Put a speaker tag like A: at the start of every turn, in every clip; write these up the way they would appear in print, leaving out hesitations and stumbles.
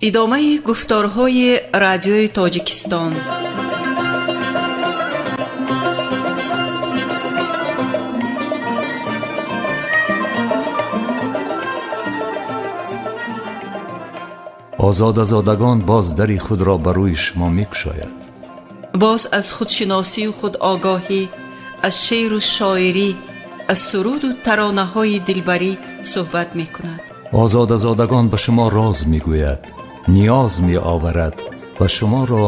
A: Идомаи гуфторҳои Радиои Тоҷикистон.
B: Озодазодагон боз дари худро ба рӯи шумо мекушояд.
A: Боз аз худшиносию худогоҳӣ, аз шеъру шоирӣ, аз суруду таронаҳои дилбарӣ суҳбат мекунад.
B: Озодазодагон ба шумо роз мегӯяд, ниёз меоварад ва шуморо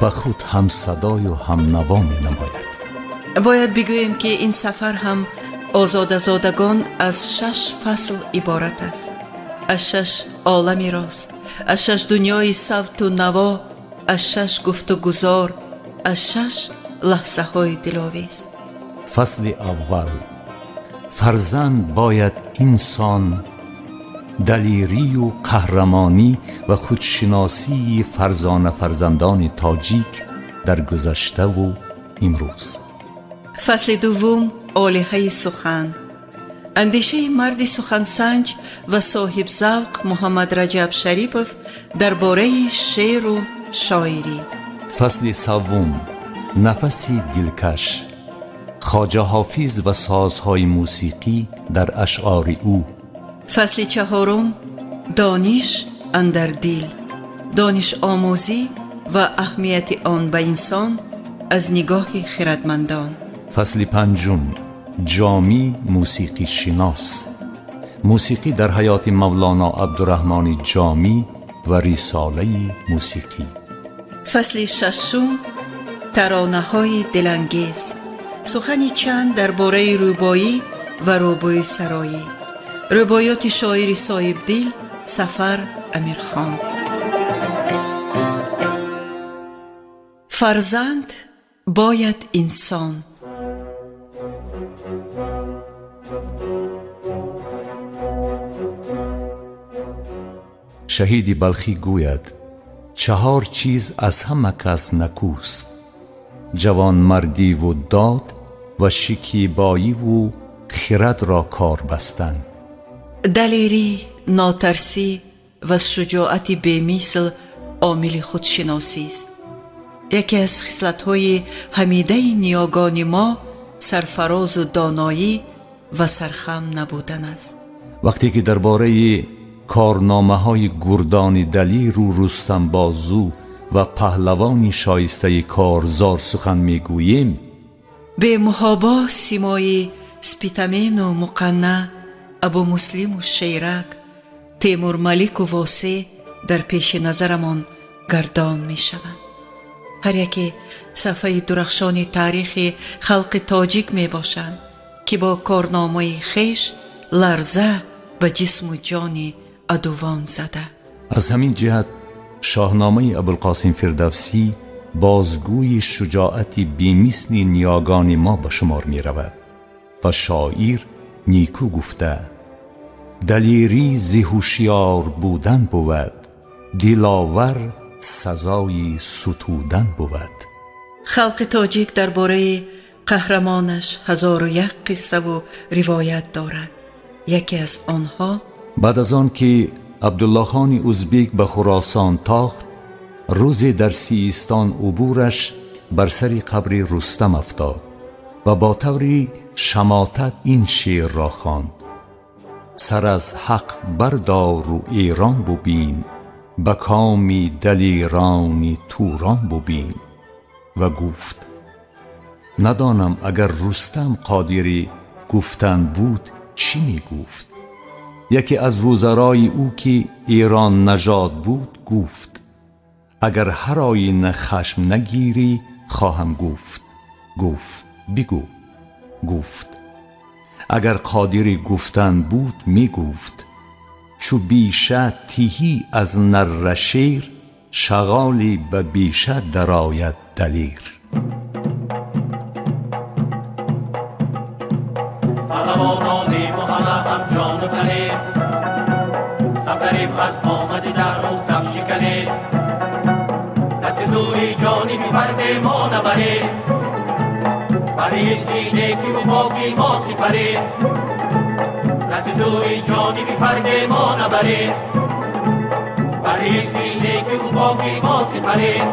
B: ба худ ҳамсадою ҳамнаво менамояд.
A: Бояд бигӯем, ки ин сафар ҳам Озодазодагон аз шаш фасл иборат аст, аз шаш олами роз, аз шаш дунёи савту наво, аз шаш гуфтугузор, аз шаш лаҳзаҳои диловез.
B: Фасли аввал: фарзанд бояд инсон, далерию қаҳрамонӣ ва худшиносии фарзона фарзандони тоҷик дар гузаштаву имрӯз.
A: Фасли дуввум: олиҳаи сухан, андешаи марди сухансанҷ ва соҳибзавқ Муҳаммад Раҷаб Шарипов дар бораи шеъру шоирӣ.
B: Фасли саввум: нафаси дилкаш, Хоҷа Ҳофиз ва созҳои мусиқӣ дар ашъори ӯ.
A: Фасли чаҳорум: дониш андар дил, донишомӯзӣ ва аҳамияти он ба инсон аз нигоҳи хирадмандон.
B: Фасли панҷум: Ҷомӣ мусиқишинос, мусиқӣ дар ҳаёти Мавлоно Абдураҳмони Ҷомӣ ва рисолаи мусиқӣ.
A: Фасли шашум: таронаҳои дилангез, сухани чанд дар бораи рӯбоӣ ва рӯбоисароӣ, рӯбоёти шоири соҳибдил Сафар Амирхон. Фарзанд бояд инсон.
B: Шаҳиди Балхӣ гӯяд: чаҳор чиз аз ҳама кас накӯст: ҷавонмардиву дод ва шикибоиву хирадро кор бастан.
A: Далерӣ, нотарсӣ ва шуҷоати бемисл омили худшиносист. Яке аз хислатҳои ҳамидаи ниёгони мо сарфарозу доноӣ ва сархам набудан аст.
B: Вақте ки дар бораи корномаҳои гурдони далеру Рустамбозу ва паҳлавони шоистаи корзор сухан мегӯем,
A: бемуҳобо симои Спитамену Муқанна, Абумуслиму Шерак, Темурмалику Восеъ дар пеши назарамон гардон мешаванд. Ҳар яке сафҳаи дурахшони таърихи халқи тоҷик мебошанд, ки бо корномаи хеш ларза ба ҷисму ҷони адувон зада.
B: Аз ҳамин ҷиҳат Шоҳномаи Абулқосим Фирдавсӣ бозгӯи шуҷоати бемисли ниёгони мо ба шумор меравад ва шоир никӯ гуфта: далерӣ зи ҳушёр будан бувад, диловар сазои сутудан бувад.
A: Халқи тоҷик дар бораи қаҳрамонаш ҳазору як қиссаву ривоят дорад. Яке аз онҳо:
B: Баъд аз он ки Абдуллохони узбек ба Хуросон тохт, рӯзе дар Сиистон убураш бар сари қабри Рустам афтод ва бо таври шамотат ин шеърро хонд: сар аз ҳақ бардору Эрон бубин, ба коми далерони Турон бубин. Ва гуфт: надонам, агар Рустам қодири гуфтан буд, чӣ мегуфт? Яке аз вузарои ӯ, ки эрон нажод буд, гуфт: агар ҳар оина хашм нагирӣ, хоҳам гуфт. Гуфт: бигӯ. Гуфт: агар қодири гуфтан буд, мегуфт: чу биша тиҳӣ аз нарра шер, шағоле ба биша дарояд далер.
C: Паҳлавонони мо ҳама ҳамҷону танем, сафдарем аз омади дару саф шиканем, дасти зӯри ҷониби фарде мо набарем, бари ҳифзи некиву поки мо сипарем, дасти зӯри ҷониби фарде мо набарем, бари ҳифзи боки мо сипарем.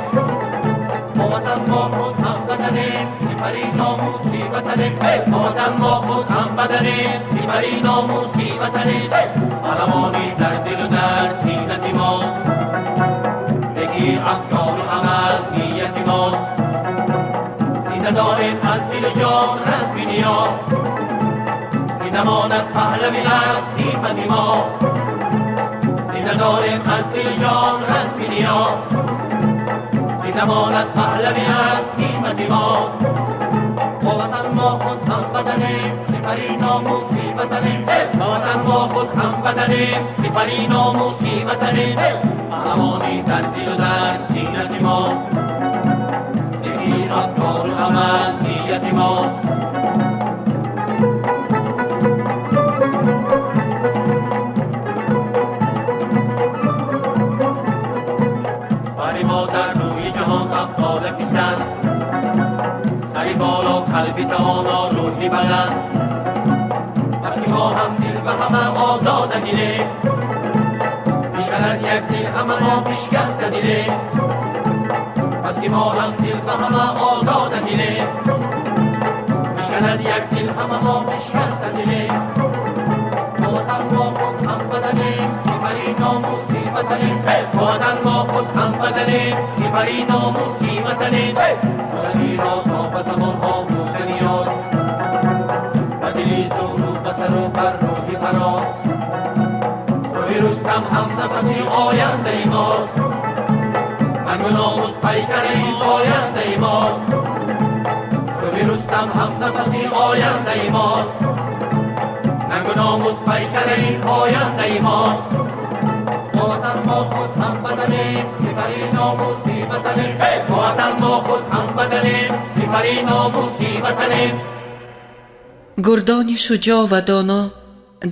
C: Мо ватан, мо худ ҳамватанем, сипари номуси ватанем. Мо ватан, мо худ ҳамватанем, сипари номуси ватанем. Паҳлавонӣ дар дилу дар тинати мост, неки афкору амал нияти мост. Зинда дорем аз дилу ҷон расми ниё, зинда монад паҳлавӣ аз ҳиммати мо. Зинда дорем аз дилу ҷон расми ниё, зинда монад паҳлавӣ аз ҳиммати мо. Мо ватан, мо худ ҳамватанем, сипари номуси ватанем. Мо ватан, мо худ ҳамватанем, сипари номуси ватанем. Паҳлавонӣ дар дилу дар тинати мост, неки афкору амал нияти мост. Бари мо дар рӯи ҷаҳон афтода писанд, сари боло, қалби тавоно, рӯҳи баланд. Пас ки мо ҳам дил ба ҳама озода дилем, бишканад як дил ҳама мо бишкаста дилем. Пас ки мо ҳам дил ба ҳама озода дилем, бишканад як дил ҳама мо бишкаста дилем. Мо ватан, мо худ ҳамватанем, сипари номуси ватанем. Мо ватан, мо худ ҳамватанем, сипари номуси ватанем. Ватаниро то ба замонҳо буда ниёз, ба дили зӯру ба сару бар рӯҳи фароз. Рӯҳи Рустам ҳамнафаси ояндаи мост, нангу номус пайкари пояндаи мост. Рӯҳи Рустам ҳамнафаси ояндаи мост, нангу номус пайкари пояндаи мост. Мо ватан, мо худ ҳамватанем, сипари номуси ватанем. Мо ватан, мо худ ҳамватанем, сипари номуси ватанем.
A: Гурдони шуҷоъ ва доно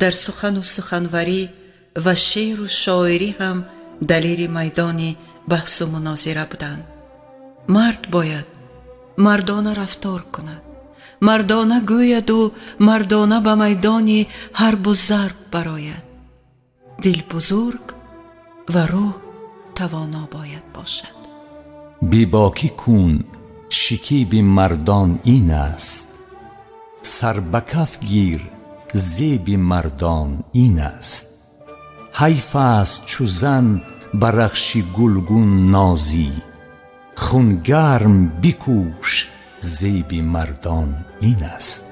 A: дар сухану суханварӣ ва шеъру шоирӣ ҳам далери майдони баҳсу мунозира буданд. Мард бояд мардона рафтор кунад, мардона гӯяду мардона ба майдони ҳарбу зарб барояд. Дил бузург ва рӯҳ тавоно бояд бошад.
B: Бебокӣ кун, шикиби мардон ин аст, сар ба каф гир, зеби мардон ин аст. Ҳайф аст чу зан ба рахши гулгун нозӣ, хунгарм бикӯш, зеби мардон ин аст.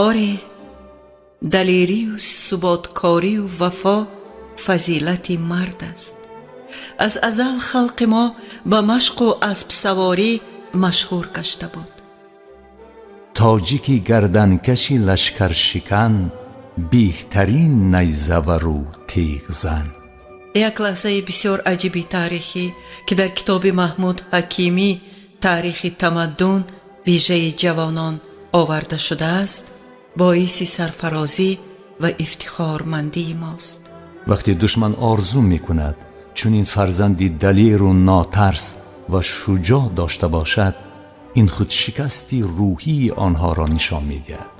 A: Оре, далерию суботкорию вафо фазилати мард аст. Аз азал халқи мо ба машқу аспсаворӣ машҳур гашта буд.
B: Тоҷики гарданкаши лашкаршикан, беҳтарин найзавару теғзан.
A: Як лаҳзаи бисёр аҷиби таърихӣ, ки дар китоби Маҳмуд Ҳакимӣ «Таърихи тамаддун» вижаи ҷавонон оварда шудааст, боиси сарфарозӣ ва ифтихормандии мост.
B: Вақте душман орзу мекунад чунин фарзанди далеру нотарс ва шуҷоъ дошта бошад, ин худ шикасти рӯҳии онҳоро нишон медиҳад.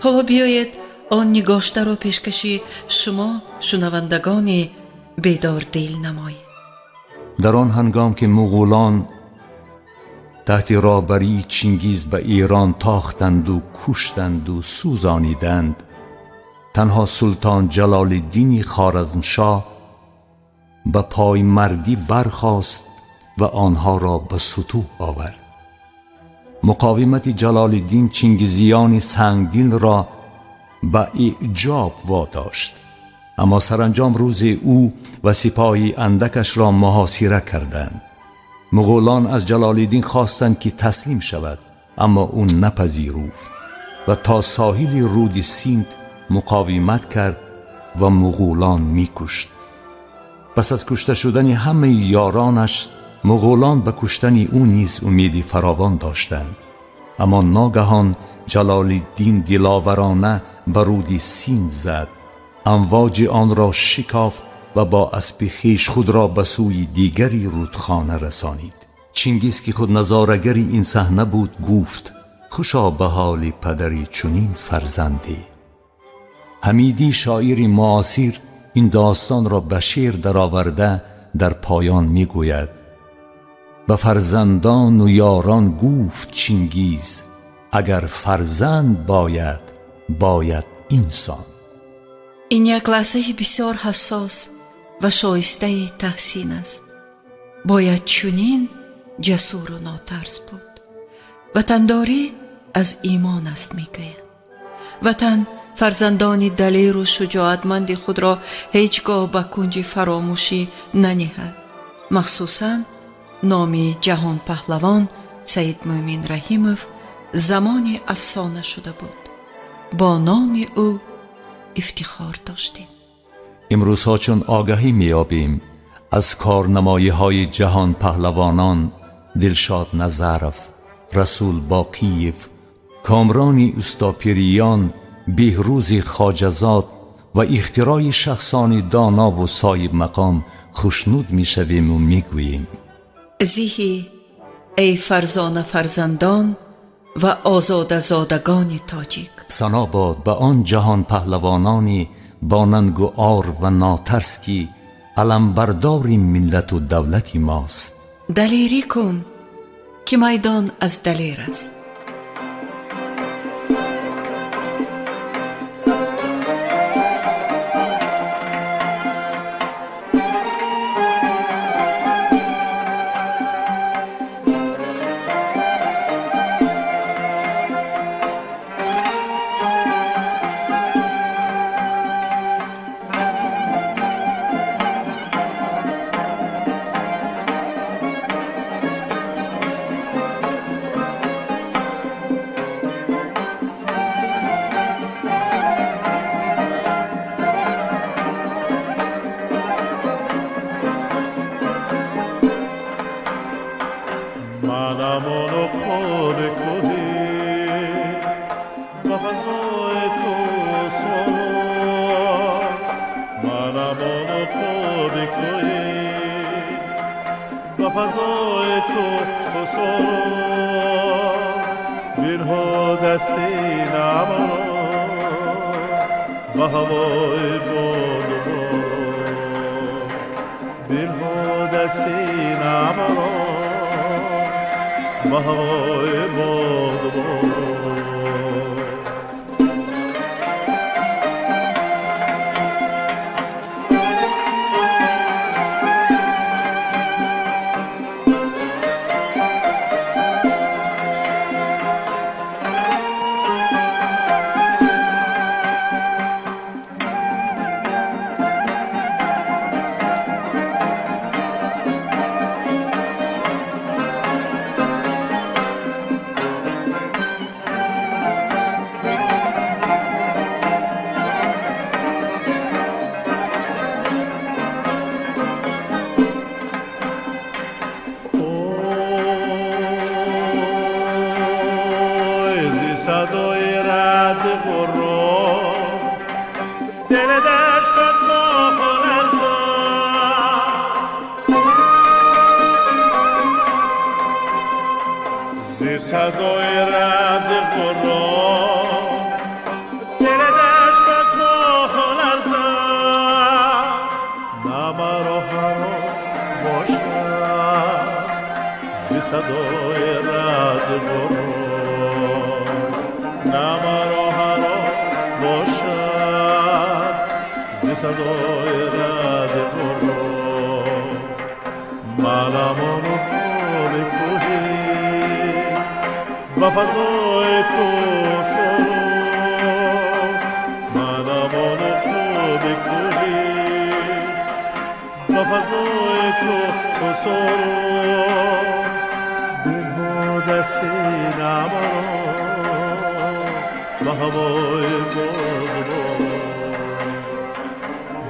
A: Ҳоло биёед, он нигоштаро пешкаши шумо, шунавандагони бедордил, намоем.
B: Дар он ҳангом ки муғулон таҳти роҳбарии Чингиз ба Эрон тохтанду куштанду сӯзониданд, танҳо султон Ҷалолиддини Хоразмшоҳ ба поймардӣ бархост ва онҳоро ба сутӯҳ овард. Муқовимати Ҷалолиддин чингизиёни сангдилро ба эъҷоб водошт, аммо саранҷом рӯзе ӯ ва сипоҳи андакашро муҳосира карданд. Муғулон аз Ҷалолиддин хостанд, ки таслим шавад, аммо ӯ напазируфт ва то соҳили руди Синд муқовимат кард ва муғулон мекушт. Пас аз кушта шудани ҳамаи ёронаш, муғулон ба куштани ӯ низ умеди фаровон доштанд. Аммо ногаҳон Ҷалолиддин диловарона ба руди Синд зад, амвоҷи онро шикофт ва бо аспи хеш худро ба сӯи дигари рудхона расонид. Чингиз, ки худ назорагари ин саҳна буд, гуфт: «Хушо ба ҳоли падари чунин фарзанде». Ҳамидӣ, шоири муосир, ин достонро ба шеър дароварда, Дар поён мегӯяд: ба фарзандону ёрон гуфт Чингиз, агар фарзанд бояд, бояд инсон.
A: Ин як лаҳзаи бисёр ҳассос ва шоистаи таҳсин аст. Бояд чунин ҷасуру нотарс буд. Ватандорӣ аз имон аст, мегӯянд. Ватан фарзандони далеру шуҷоатманди худро ҳеҷ гоҳ ба кунҷи фаромӯшӣ наниҳад. Махсусан номи ҷаҳонпаҳлавон Саидмӯмин Раҳимов замони афсона шуда буд. Бо номи ӯ ифтихор доштем.
B: Имрӯзҳо чун огаҳӣ меёбем аз корнамоиҳои ҷаҳонпаҳлавонон Дилшод Назаров, Расул Боқиев, Комрони Устопириён, Беҳрӯзи Хоҷазод ва ихтирои шахсони донову соҳибмақом хушнуд мешавему мегӯем:
A: зиҳӣ, эй фарзона фарзандон ва озодазодагони тоҷик!
B: Сано бод ба он ҷаҳонпаҳлавонони бо нангу ор ва нотарс, ки аламбардори миллату давлати мост.
A: Далерӣ кун, ки майдон аз далер аст.
D: Манам ону қоби кӯҳӣ ба фазои кӯҳсоро, манам ону қоби кӯҳӣ ба фазои кӯҳсоро, бинҳода синамро ба ҳавои боду боро, бинҳода синамро ба ҳавои боду боро. Ой, зи садои рад ғуррон дили дашту коҳ ларзон, зи садои рад ғуррон дили дашту коҳ ларзон, на маро ҳарос бошад зи садои рад ғуррон, на маро ҳарос бошад зи садои рад ғуррон. Манам ону қоби кӯҳӣ ба фазои кӯҳсоро, манам ону қоби кӯҳӣ ба фазои кӯҳсоро, бинҳода синамро ба ҳавои боду боро,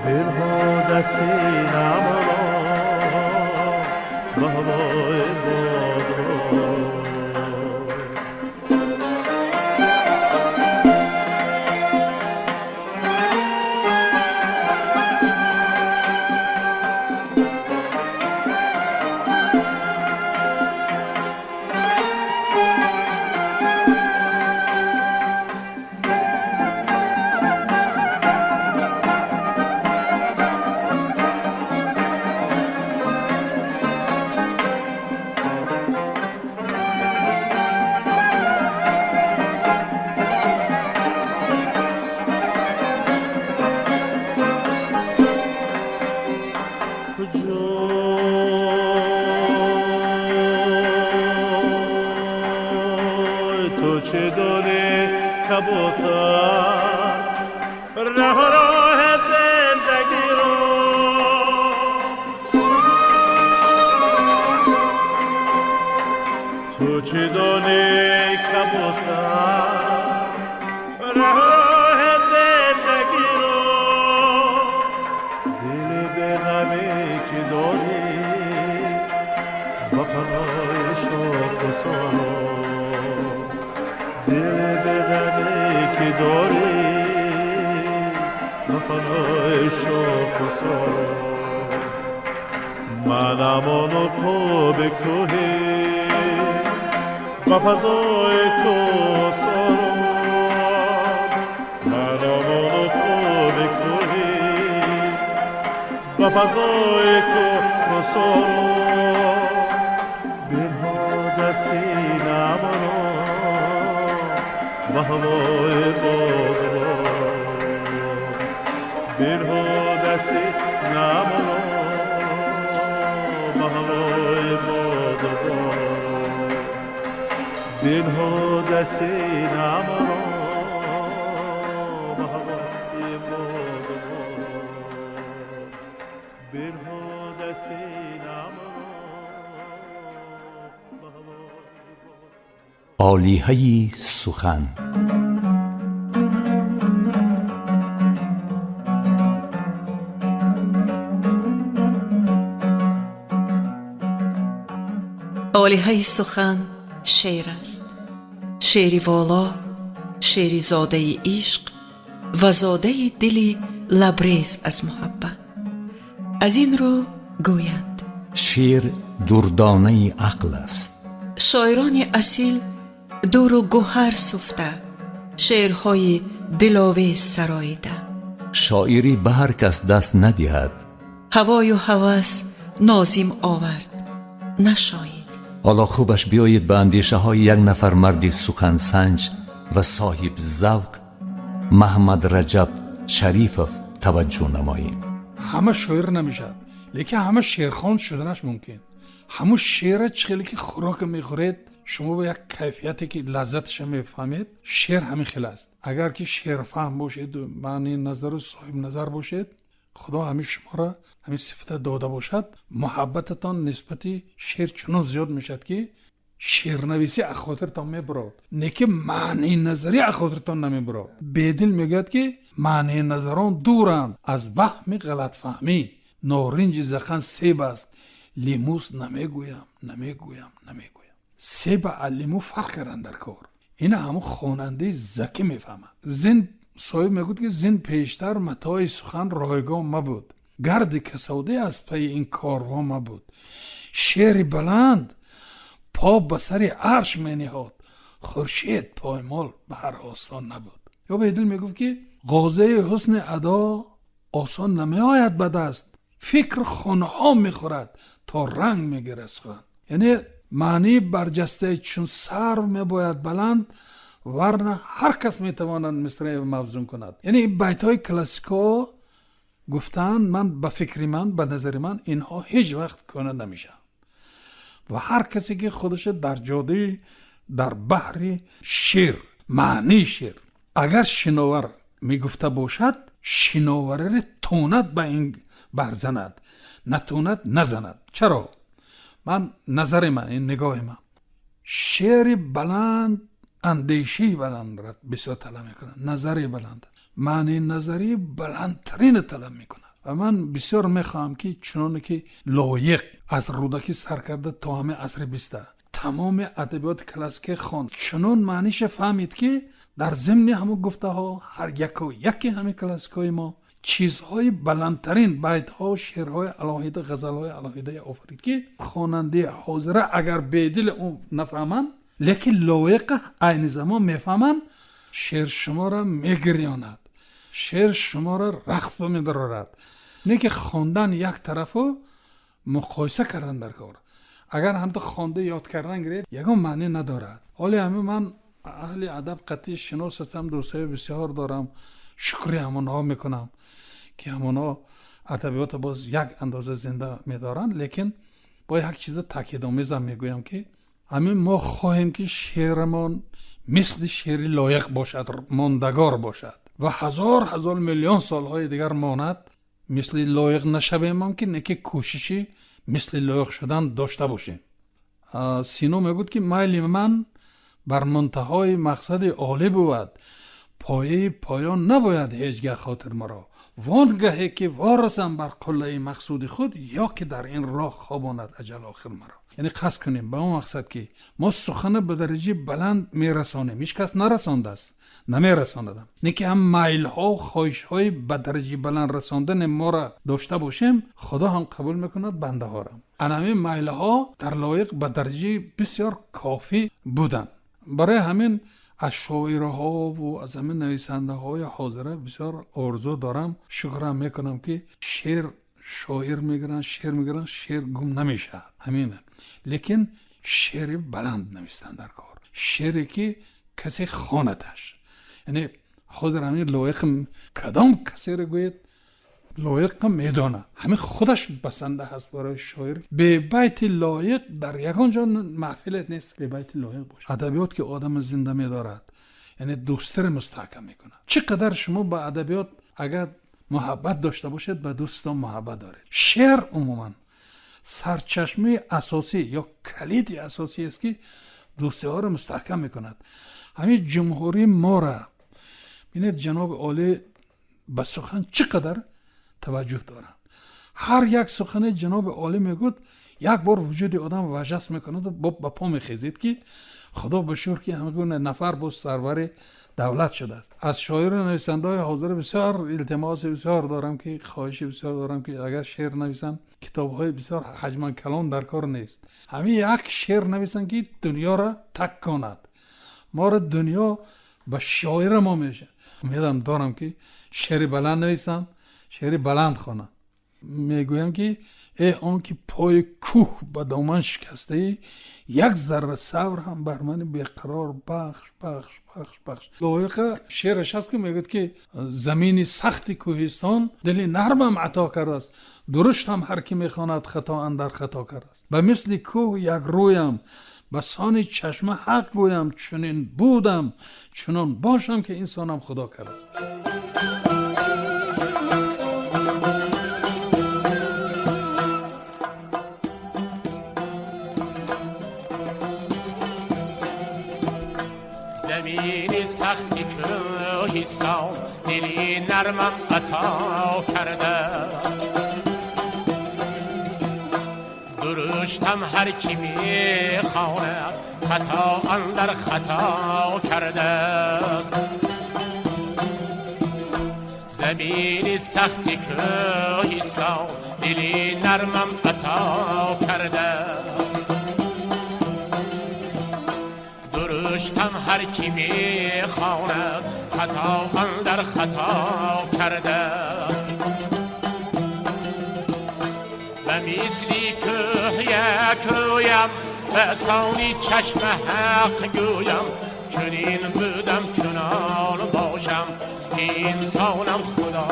D: бинҳода синамро ба ҳавои боду боро. کجای تو چه دانی کبوتر ره راه زندگی رو تو چه دانی کبوتر راه زندگی رو دل به غمی که داری با پناه شوق و سارا دل به غمی که داری با پناه شوق و سارا منم آن عقاب کوهی با فضای کوه سارا منم آن عقاب کوهی با فضای کوه سارا دلها در سینه‌ام را با هوای باد را دلها در سینه‌ام را با هوای باد را دلها در سینه‌ام را با هوای باد را دلها در سینه‌ام را با هوای باد.
B: آلیه‌ی سخن.
A: олиҳаи сухан шеър аст. Шеъри воло, шеъри зодаи ишқ ва зодаи дили лабрез аз муҳаббат. Аз ин рӯ гӯянд:
B: шеър дурдонаи ақл аст.
A: Шоирони асил дуру гӯҳар суфта, шеърҳои диловез сароида.
B: Шоирӣ ба ҳар кас даст надиҳад.
A: Ҳавою ҳавас нозим овард, на шоир.
B: Ҳоло хубаш биёед ба андешаҳои як нафар марди сухансанҷ ва соҳиб завқ Маҳмад Раҷаб Шарифов таваҷҷӯҳ намоем.
E: Ҳама шоир намешавад, лекин ҳама шеърхон шуданаш мумкин. Ҳамун шеъра чӣ хеле ки хӯрока мехӯред, шумо ба як кайфияте ки лаззаташа мефаҳмед, шеър ҳамин хел аст. Агар ки шеърфаҳм бошед, маънии назару соҳибназар бошед, худо ҳамин шуморо ҳамин сифата дода бошад, муҳаббататон нисбати шеър чунон зиёд мешавад, ки шеърнависӣ аз хотиртон мебурод, не ки маънии назарӣ аз хотиртон намебурод. Бедил мегӯяд, ки маънии назарон дуранд аз ваҳми ғалатфаҳмӣ. Норинҷи захан себ аст, лимӯс намегӯям, намегӯям, намегӯям. Себа аз лимӯ фарқ карданд дар кор. Ина ҳамун хонандаи закӣ мефаҳмад. Зин соҳиб мегӯяд, ки зин пештар матои сухан ройгон мабуд, гарди касодӣ аз пайи ин корвон мабуд. Шеъри баланд по ба сари арш мениҳод, хуршед поймол ба ҳар осон набуд. Ё Бедил мегуфт, ки ғозаи ҳусни адо осон намеояд ба даст, фикр хунҳо мехӯрад то ранг мегирад сухан. Яъне маънии барҷастаи чун сарв мебояд баланд, варна ҳар кас метавонад мисраи мавзун кунад. Яъне ин байтҳои классико гуфтанд, ман ба фикри ман, ба назари ман, инҳо ҳеҷ вақт кӯҳна намешаванд ва ҳар касе ки худашро дар ҷодаи дар баҳри шеър, маънии шеър агар шиновар мегуфта бошад, шиновариро тунад ба ин барзанад, натунад назанад. Чаро? Ман назари ман, ин нигоҳи ман, шеъри баланд андешаи баландро бисёр талаб мекунад, назари баланд, маънии назарии баландтаринро талаб мекунад. Ва ман бисёр мехоҳам, ки чуноне ки Лоиқ аз Рӯдакӣ сар карда то ҳамин асри биста тамоми адабиёти классикӣ хонд, чунон маъниша фаҳмид, ки дар зимни ҳамон гуфтаҳо ҳар яку яки ҳамин классикҳои мо чизҳои баландтарин байтҳо, шеърҳои алоҳида, ғазалҳои алоҳидае офарид, ки хонандаи ҳозира агар бедили ӯ нафаҳманд, лекин Лоиқа айни замон мефаҳманд. Шеър шуморо мегирёнад, шеър шуморо рақс бамедарорад. Не ки хондан як тарафу муқоиса кардан дар кор. Агар ҳамто хонда ёд кардан гиред, ягон маъне надорад. Ҳоле ҳама ман аҳли адаб қатъи шинос ҳастам, дӯстҳои бисёр дорам, шукри ҳамонҳо мекунам, ки ҳамонҳо Адабиётро боз як андоза зинда медоранд, лекин бо як чиза таъкидомезам мегӯям, ки ҳамин мо хоҳем, ки шеърамон мисли шеъри Лоиқ бошад, мондагор бошад ва ҳазор ҳазор миллион солҳои дигар монад. Мисли Лоиқ нашавемам, ки неки кӯшиши мисли Лоиқ шудан дошта бошем. Сино мегӯд, ки майли ман бар мунтаҳои мақсади олӣ бувад, пояи поён набояд ҳеҷ гаҳ хотир маро. Вон гаҳе ки ворасам бар қуллаи мақсуди худ, ё ки дар ин роҳ хобонад аҷал охир маро. Яъне қасд кунем ба он мақсад, ки мо сухана ба дараҷаи баланд мерасонем. Ҳеҷ кас нарасондааст, намерасонадам, не ки ҳам майлҳо, хоҳишҳои ба дараҷаи баланд расондани моро дошта бошем, Худо ҳам қабул мекунад бандаҳоро. Ана ҳамин майлҳо дар Лоиқ ба дараҷаи бисёр кофӣ буданд. Барои ҳамин аз шоирҳову аз ҳамин нависандаҳои ҳозира бисёр орзу дорам, шукрам мекунам, ки шеър шоир мегиранд, шеър мегиранд, шеър гум намешавад. Ҳамин, лекин шеъри баланд навистан дар кор, шеъре ки касе хонадаш. Яъне ҳозир ҳамин Лоиқ кадом касеро гӯед, Лоиқам медонад, ҳамин худаш басанда ҳаст барои шоир. Бебайти Лоиқ дар ягон ҷо маҳфилет нест, бебайти Лоиқ бошад. Адабиёт ки одама зинда медорад, яъне дӯстиро мустаҳкам мекунад. Чӣ қадар шумо ба адабиёт агар муҳаббат дошта бошед, ба дӯстон муҳаббат доред. Шеър умуман сарчашмаи асосӣ ё калиди асосӣ аст, ки дӯстиҳоро мустаҳкам мекунад. Ҳамин ҷумҳурии мора бинед, ҷаноби олӣ ба сухан чӣ қадар таваҷҷӯҳ доранд. Ҳар як сухани ҷаноби олӣ мегӯд, як бор вуҷуди одам важаст мекунаду ба по мехезед, ки Худо ба шукр, ки ҳамагуна нафар боз сарвари давлат шудааст. Аз шоиру нависандаҳои ҳозира бисёр илтимоси бисёр дорам, ки хоҳиши бисёр дорам, ки агар шеър нависанд, китобҳои бисёр ҳаҷман калон дар кор нест. Ҳамин як шеър нависанд, ки дунёро так конад, моро дунё ба шоира мо мешавад. Умедам дорам, ки шеъри баланд нависанд, шеъри баланд хонанд. Мегӯям, ки э он ки пои кӯҳ ба доман шикастаӣ, як зарра сабр ҳам бар мани беқарор бахш, бахш, бахш, бахш. Лоиқа шеъраш ҳаст, ки мегӯяд, ки замини сахти кӯҳистон дили нармам ато кардааст, дуруштам ҳар ки мехонад хато андар хато кардааст. Ба мисли кӯҳ як рӯям, ба сони чашма ҳақ гӯям, чунин будам, чунон бошам, ки инсонам Худо кардааст.
C: Замини сахти кӯҳистон дили нармам ато кардааст, дуруштам ҳар ки мехонад хато андар хато кардааст. Замини сахти кӯҳистон дили нармам ато кардааст, дуруштам ҳар ки мехонад хато андар хато кардааст. Ба мисли кӯҳ як рӯям, ба сони чашма ҳақ гӯям, чунин будам, чунон бошам, ки инсонам Худо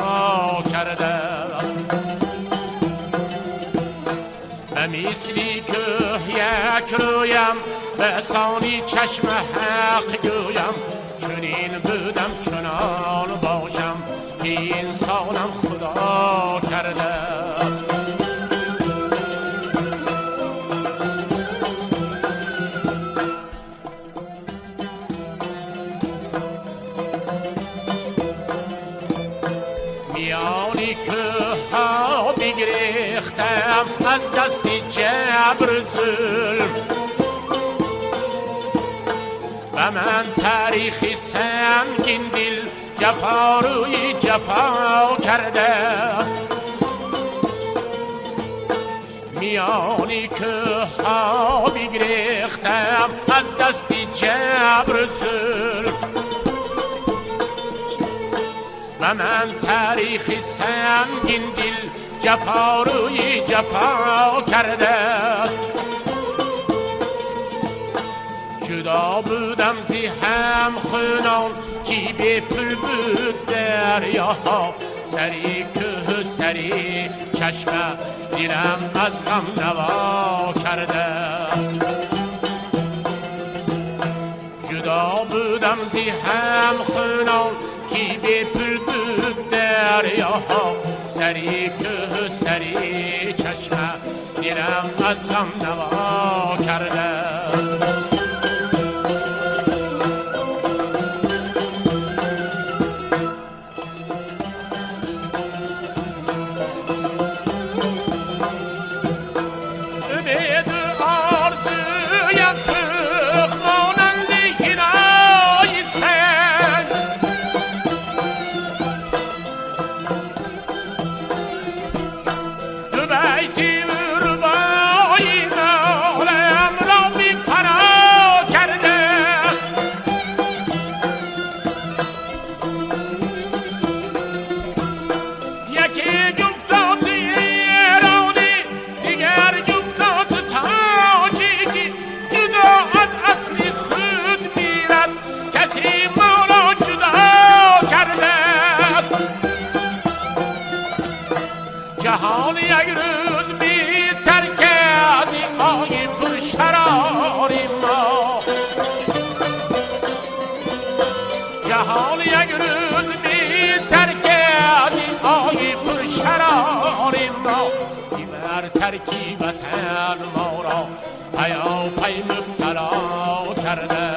C: кардааст. Ба мисли кӯҳ як рӯям, ба сони чашма ҳақ гӯям, чунин будам, чунон бошам, ки инсонам Худо кардааст. Миёни кӯҳҳо бигрехтам аз дасти ҷабру зулм, ба ман таърихи сангин дил ҷафорӯи ҷафо кардааст. Миёни кӯҳҳо бигрехтам аз дасти ҷабру зулм, ба ман таърихи сангин дил ҷафорӯи ҷафо кардааст. Ҷудо будам зи ҳам хунон, ки бепул буд дарёҳо, سری که سری چشمه دلم از غم نوا کرده. جدا بودم زی هم خونان کی به پل بود دریاها سری که سری چشمه دلم از غم نوا کرده. ترکی وطن ما را پیاپی مبتلا کرده،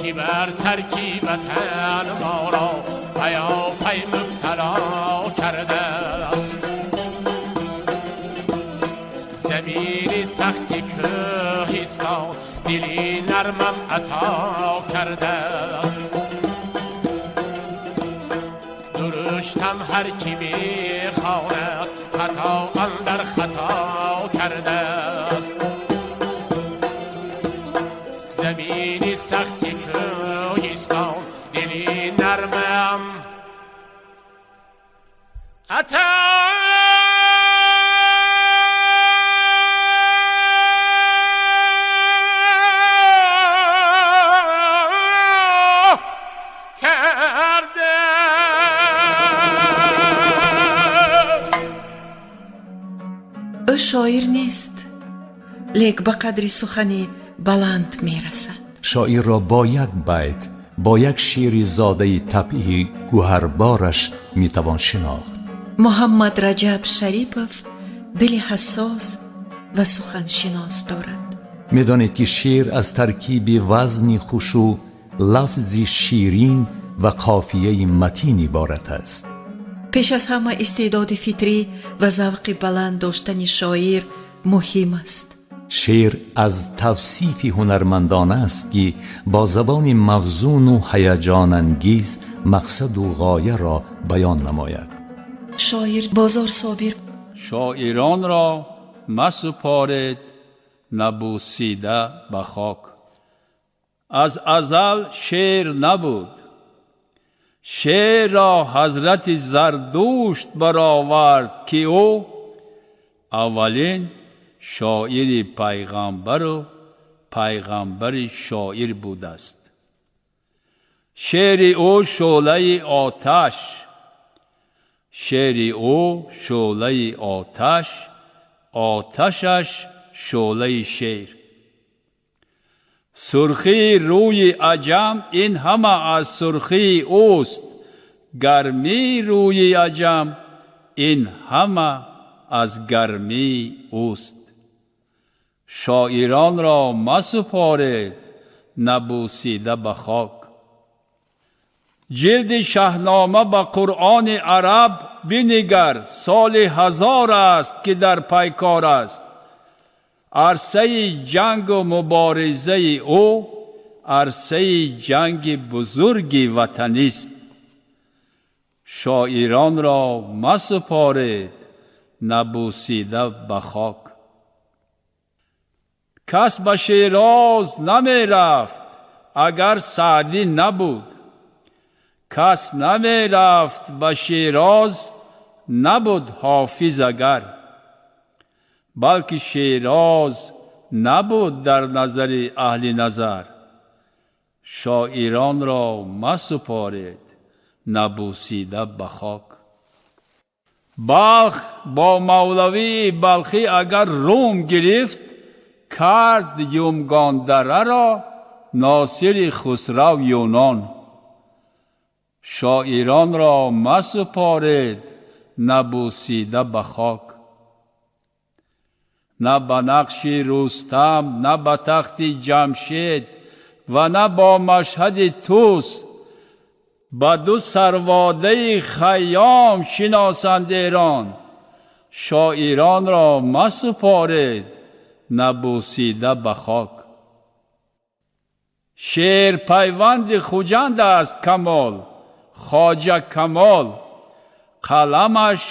C: کی بر ترکی وطن ما را پیاپی مبتلا کرده. زمین سختی کوهستان دلی نرمم عطا کرده. درشتم هر کی میخواند خطا اندر خطا کرده است. زمین سختی کوهستان دلی نرمم عطا کرده.
A: Ӯ шоир нест, лек ба қадри сухани баланд мерасад.
B: Шоирро бо як байт, бо як шеъри зодаи табъи гӯҳарбораш метавон шинохт.
A: Муҳаммад Раҷаб Шарипов дили ҳассос ва суханшинос дорад.
B: Медонед, ки шеър аз таркиби вазни хушу лафзи ширин ва қофияи матин иборат аст.
A: Пеш аз ҳама истеъдоди фитрӣ ва завқи баланд доштани шоир муҳим аст.
B: Шеър аз тавсифи ҳунармандона аст, ки бо забони мавзуну ҳаяҷонангез мақсаду ғояро баён намояд.
A: Шоир Бозор Собир.
F: Шоиронро масупоред набусида ба хок. Аз азал шеър набуд. Шеърро ҳазрати Зардушт баровард, ки ӯ аввалин шоири пайғамбару пайғамбари шоир будааст. Шеъри ӯ шӯълаи оташ, шеъри ӯ шӯълаи оташ, оташаш шӯълаи шеър. Сурхии рӯи аҷам ин ҳама аз сурхии ӯст, гармии рӯи аҷам ин ҳама аз гармии ӯст. Шоиронро масупоред набусида ба хок. Ҷилди Шаҳнома ба Қуръони араб бинигар, соли 1000 аст, ки дар пайкор аст. Арсаи ҷангу муборизаи ӯ арсаи ҷанги бузурги ватанист. Шоиронро масупоред набусида ба хок. Кас ба Шероз намерафт, агар Саъдӣ набуд. Кас намерафт ба Шероз, набуд Ҳофиз агар. Балки Шероз набуд дар назари аҳли назар. Шоиронро масупоред Набусида ба хок. Балх бо Мавлавии Балхӣ агар Рум гирифт, кард Юмгондараро Носири Хусрав Юнон. Шоиронро масупоред набусида ба хок. На ба нақши Рустам, на ба тахти Ҷамшед ва на бо машҳади Тӯс, ба ду сарводаи Хайём шиносанд Эрон. Шоиронро масупоред набусида ба хок. Шеър пайванди Хуҷанд аст Камол, Хоҷа Камол. Қаламаш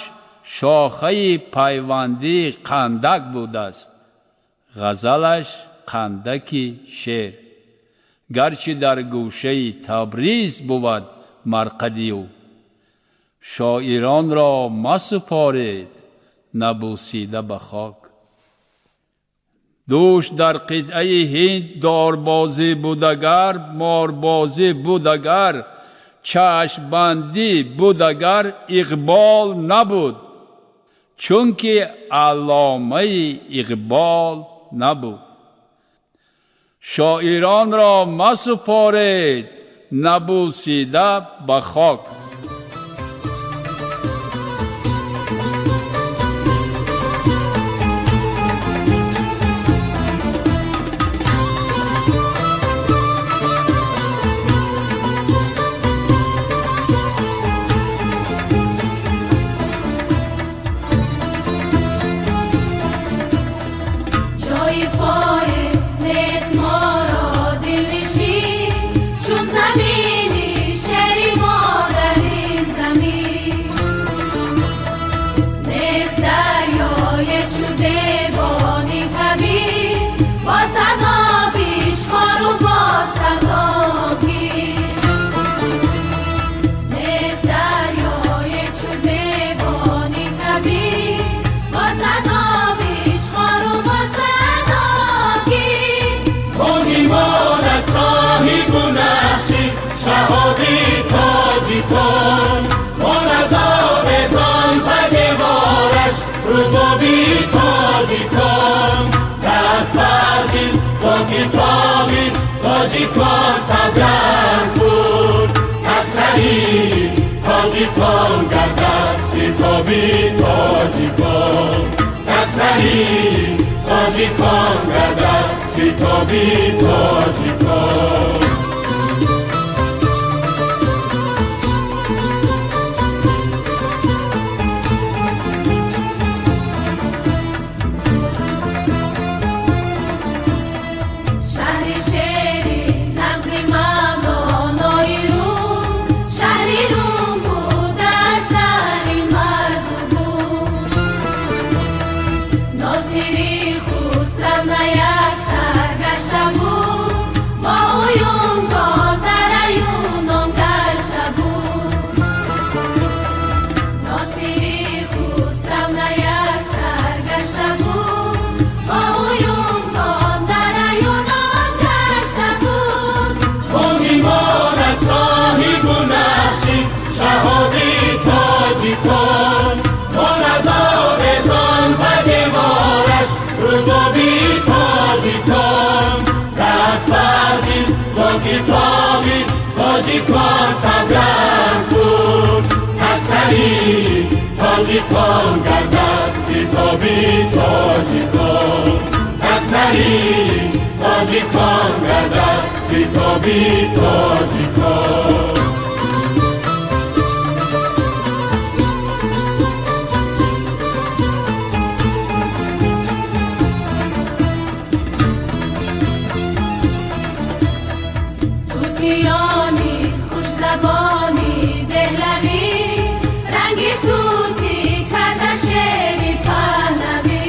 F: шохаи пайвандии қандак будааст, ғазалаш қандаки шеър. Гарчи дар гӯшаи Табриз бувад марқади ӯ. Шоиронро масупоред набусида ба хок. Дӯш дар қитъаи Ҳинд дорбозӣ будагар, морбозӣ будагар, чашмбандӣ будагар, иқбол набуд, чунки алломаи иқбол набуд. Шоиронро масупоред набусида ба хок.
G: Ҷои пой нест моро дилнишин, чун замини шери модар ин замин. Нест дарёи чу девони кабир, бо садо бишхору бо садо пир. Нест дарёи чу девони кабир, бо садо бишхору бо садо пир.
C: Монад соҳибу нақши шаҳоби тоҷикон, монад овезон ба девораш рубоби тоҷикон. Даст бар дил бо китоби тоҷикон савганд хӯрд, аксари тоҷикон гардад китоби тоҷикон. Аксари тоҷикон гардад китоби тоҷикон.
G: Шаҳри шери назди Мавлонои Рум, шаҳри Рум будааст дар ин марзу бум. Носири Хусрав на як сар гашта буд, бо уюн дар аюнон гашта буд. Носири Хусрав на як сар гашта буд, бо уюн дар аюнон гашта буд.
C: Монад соҳибу нақши шаҳоби тоҷикон, монад овезон ба девораш рубоби тоҷикон. Даст бар дил бо китоби тоҷикон савганд хӯрд, аксари тоҷикон гардад китоби тоҷикон. Аксари тоҷикон гардад китоби тоҷикон.
G: Тутиёни хушзабони деҳлавӣ, ранги тути карда шери паҳлавӣ.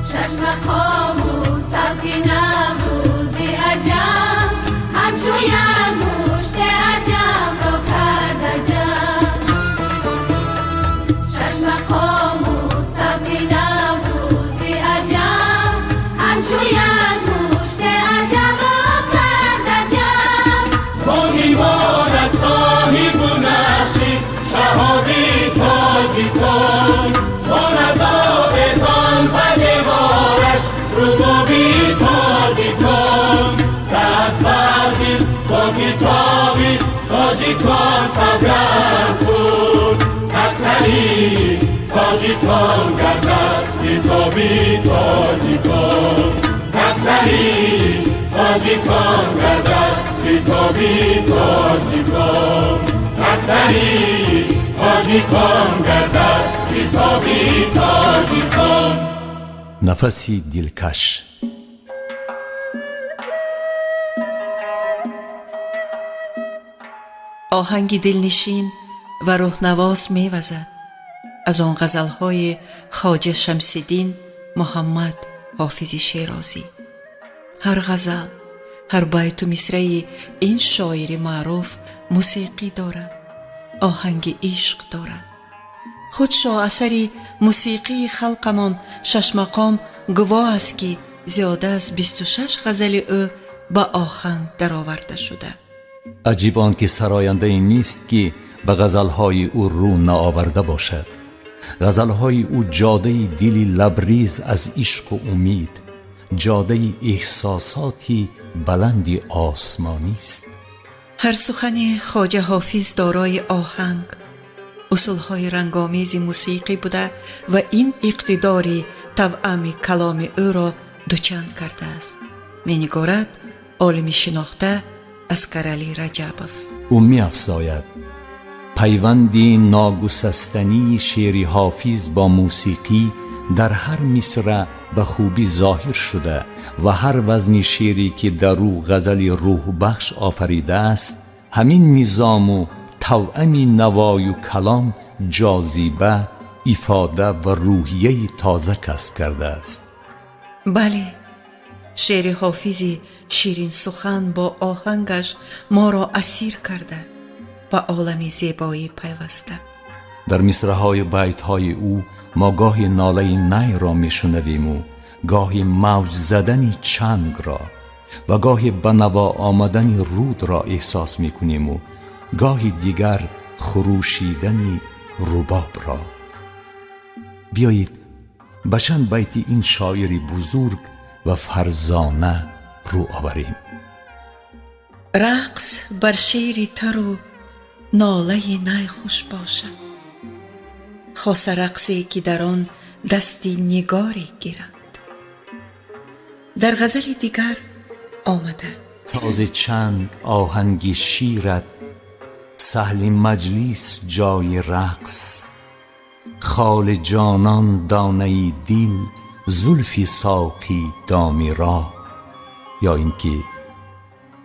G: Шашмақому савти наврӯзи аҷам, ҳамчу як мушти аҷамро карда ҷам. Шашмақому савти наврӯзи аҷам, ҳамчу як мушти аҷамро карда ҷам.
C: Монад Тоҷикон савганд хӯрд, таксари тоҷикон гардад хитоби тоҷикон, таксари тоҷикон гардад хитоби тоҷикон, таксари тоҷикон гардад хитоби тоҷикон.
B: Нафаси дилкаш.
A: Оҳанги дилнишин ва рӯҳнавоз мевазад аз он ғазалҳои Хоҷа Шамсиддин Муҳаммад Ҳофизи Шерозӣ. Ҳар ғазал, ҳар байту мисраи ин шоири маъруф мусиқӣ дорад, оҳанги ишқ дорад. Худ шоҳасари мусиқии халқамон Шашмақом гувоҳ аст, ки зиёда аз 26 ғазали ӯ ба оҳанг дароварда шуда.
B: Аҷиб он ки сарояндае нест, ки ба ғазалҳои ӯ рӯ наоварда бошад. Ғазалҳои ӯ ҷодаи дили лабриз аз ишқу умид, ҷодаи эҳсосоти баланди осмонист.
A: Ҳар сухани Хоҷа Ҳофиз дорои оҳанг, усулҳои рангомези мусиқӣ буда ва ин иқтидори тавъами каломи ӯро дучанд кардааст, менигорад олими шинохта Аскаралӣ Раҷабов.
B: Ӯ меафзояд: пайванди ногусастании шеъри Ҳофиз бо мусиқӣ дар ҳар мисра ба хубӣ зоҳир шуда ва ҳар вазни шеъре ки дар ӯ ғазали рӯҳбахш офаридааст, ҳамин низому тавъами навою калом ҷозиба, ифода ва рӯҳияи тоза касб кардааст.
A: Бале, шеъри Ҳофизи ширинсухан бо оҳангаш моро асир карда, ба олами зебоӣ пайваста.
B: Дар мисраҳои байтҳои ӯ мо гоҳи нолаи найро мешунавиму гоҳи мавҷ задани чангро ва гоҳи ба наво омадани рудро эҳсос мекуниму гоҳи дигар хурӯшидани рубобро. Биёед, ба чанд байти ин шоири бузург ва фарзона рӯ оварем.
A: Рақс бар шеъри тару нолаи най хуш бошад, хоса рақсе ки дар он дасти нигоре гиранд. Дар ғазали дигар омада:
B: сози чанг оҳанги шират, саҳли маҷлис ҷои рақс, холи ҷонон донаи дил, зулфи соқӣ доми роҳ. Ё ин ки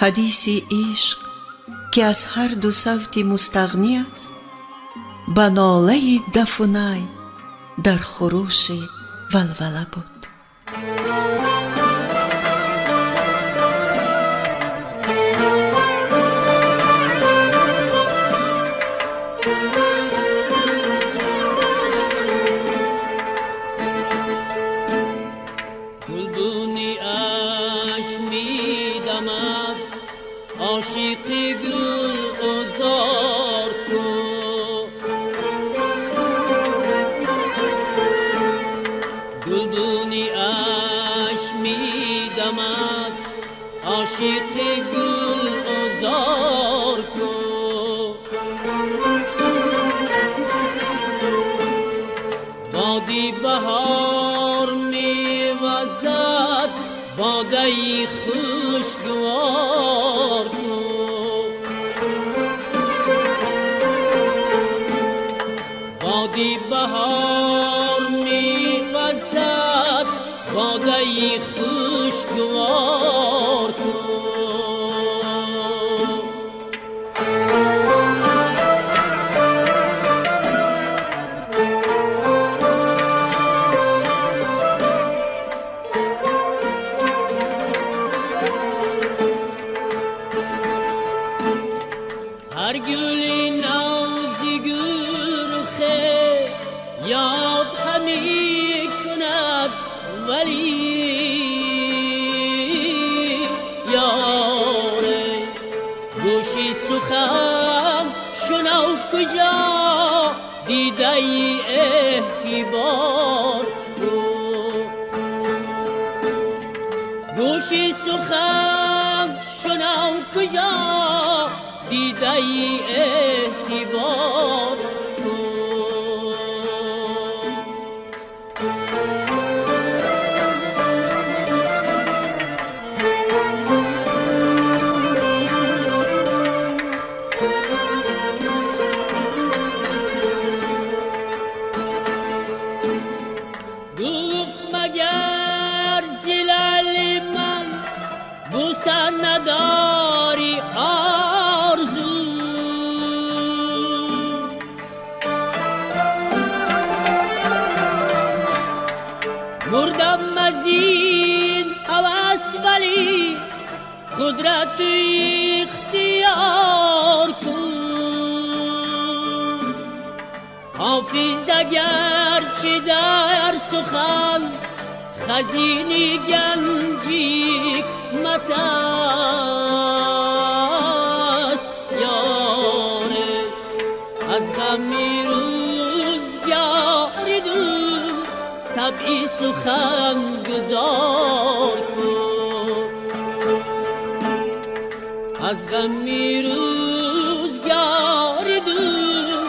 A: ҳадиси ишқ, ки аз ҳар ду савти мустағнӣ аст, ба нолаи дафу най дар хурӯши валвала буд.
H: Гулбуни аш мидамад, ошиқи гул озор ку. Гулбуни аш мидамад, ошиқи гул озор ку. Боди баҳор мевазад, бодаи хушгувор ку. Боди баҳор мевазад, бодаи хушгувор ку. Ҳар гули навзи гулрухе ёд ҳамӣ кунад, валӣ ёре гӯши сухан шунав, куҷо дидаи эҳтибор ку. Гӯши сухан шунав, куҷо Дидаи эътибор кун. Гуфт магар зилали ман буса надори орзу, мурдам аз ин ҳавас, вале қудрат ихтиёр кун. Ҳофиз агарчи дар сухан хазини ганҷи ҳикмат аст, ёре аз ғами рӯзгори дур табъи сухан гузор кун. Аз ғами рӯзгори дур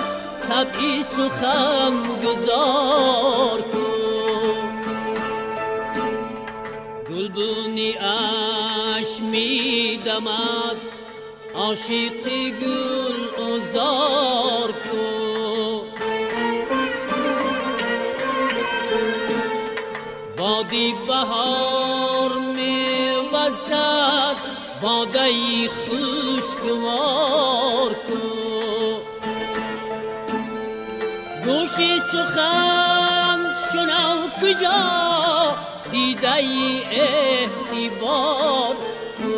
H: табъи сухан гузор кун. Гулбуни аш медамад, ошиқи гул озор кун. Боди баҳор мевазад, бодаи хушгувор кун. Гӯши сухан шунав, куҷо дидаи эътибор кун.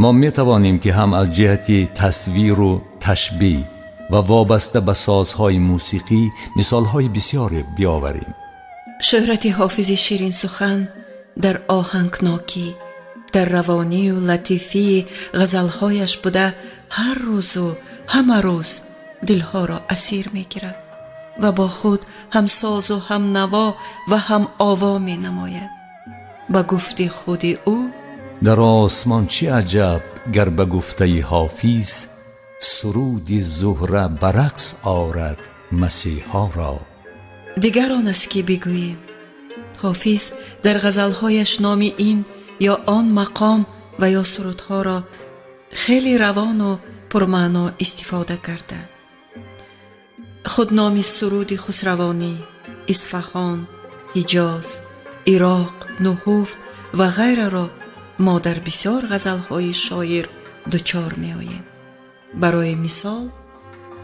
B: Мо метавонем ки ҳам аз ҷиҳати тасвиру ташбеҳ ва вобаста ба созҳои мусиқӣ мисолҳои бисёре биёварем.
A: Шӯҳрати ҳофизи ширинсухан дар оҳангнокӣ, дар равонию латифии ғазалҳояш буда, ҳар рӯзу ҳама рӯз дилҳоро асир мегирад ва бо худ ҳам созу ҳам наво ва ҳам ово менамояд. Ба гуфти худи ӯ:
B: Дар осмон чӣ аҷаб, гар ба гуфтаи ҳофиз суруди Зуҳра ба рақс орад масеҳоро.
A: Дигар он аст ки бигӯем, ҳофиз дар ғазалҳояш номи ин ё он мақом ва ё сурудҳоро хеле равону пурмаъно истифода карда. Худ номи суруди хусравонӣ, Исфаҳон, Ҳиҷоз, Ироқ, Нуҳуфт ва ғайраро мо дар бисёр ғазалҳои шоир дучор меоем. Барои мисол: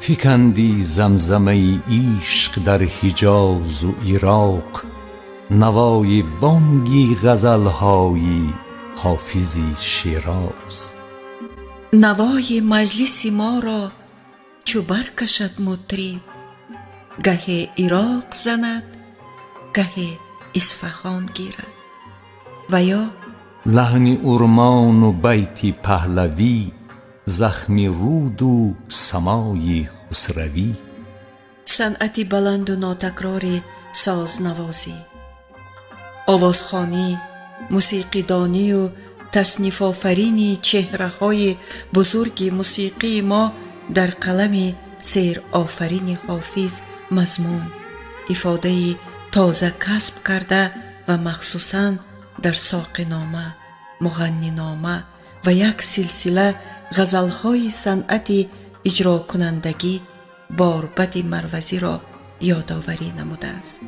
B: Фикандӣ замзамаи ишқ дар Ҳиҷозу Ироқ, навои бонги ғазалҳои ҳофизи Шероз.
A: Навои маҷлиси моро чу баркашад мутриб, гаҳе Ироқ занад, гаҳе Исфаҳон гирад. Ва ё:
B: Лаҳни урмону байти паҳлавӣ, захми руду самои хусравӣ.
A: Санъати баланду нотакрори сознавозӣ, овозхонӣ, мусиқидонию таснифофарини чеҳраҳои бузурги мусиқии мо дар қалами серофарини ҳофиз мазмун, ифодаи тоза касб карда ва махсусан дар Соқинома, Муғаннинома ва як силсила ғазалҳои санъати иҷрокунандагӣ борбади марвазиро ёдоварӣ намудааст.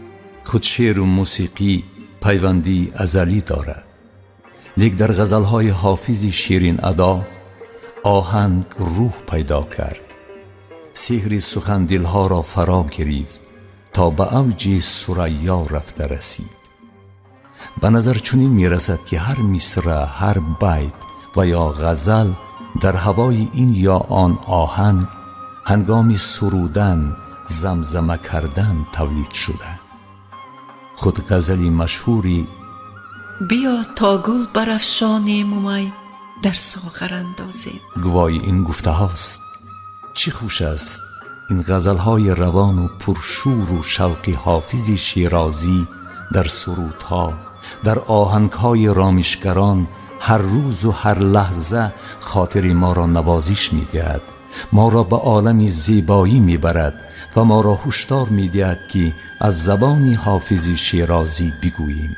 B: Худ шеъру мусиқӣ пайвандии азалӣ дорад, лек дар ғазалҳои ҳофизи ширинадо оҳанг рӯҳ пайдо кард, сеҳри сухандилҳоро фаро гирифт, то ба авҷи сурайё рафта расид. Ба назар чунин мерасад, ки ҳар мисра, ҳар байт ва ё ғазал дар ҳавои ин ё он оҳанг ҳангоми сурудан, замзама кардан тавлид шуда. Худ ғазали машҳури
A: «Биё то гул барафшонему май дар соғар андозем»
B: гувоҳи ин гуфтаҳост. Чӣ хуш аст ин ғазалҳои равону пуршӯру шавқи ҳофизи шерозӣ дар сурудҳо. Дар оҳангҳои ромишгарон ҳар рӯзу ҳар лаҳза хотири моро навозиш медиҳад, моро ба олами зебоӣ мебарад ва моро ҳушдор медиҳад, ки аз забони ҳофизи Шерозӣ бигӯем: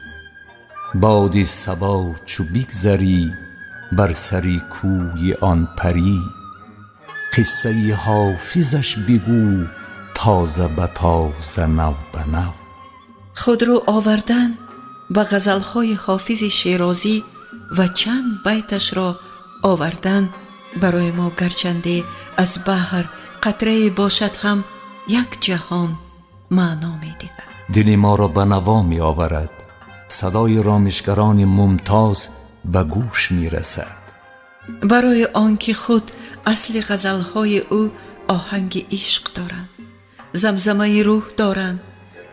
B: боди сабо чу бигзарӣ бар сари кӯи он парӣ, қиссаи ҳофизаш бигӯ тоза ба тоза, нав ба нав.
A: Худрӯ овардан ба ғазалҳои ҳофизи Шерозӣ ва чанд байташро овардан барои мо, гарчанде аз баҳр қатрае бошад ҳам, як ҷаҳон маъно медиҳад.
B: Дили моро ба наво меоварад, садои ромишгарони мумтоз ба гӯш мерасад.
A: Барои он ки худ асли ғазалҳои ӯ оҳанги ишқ доранд, замзамаи рӯҳ доранд,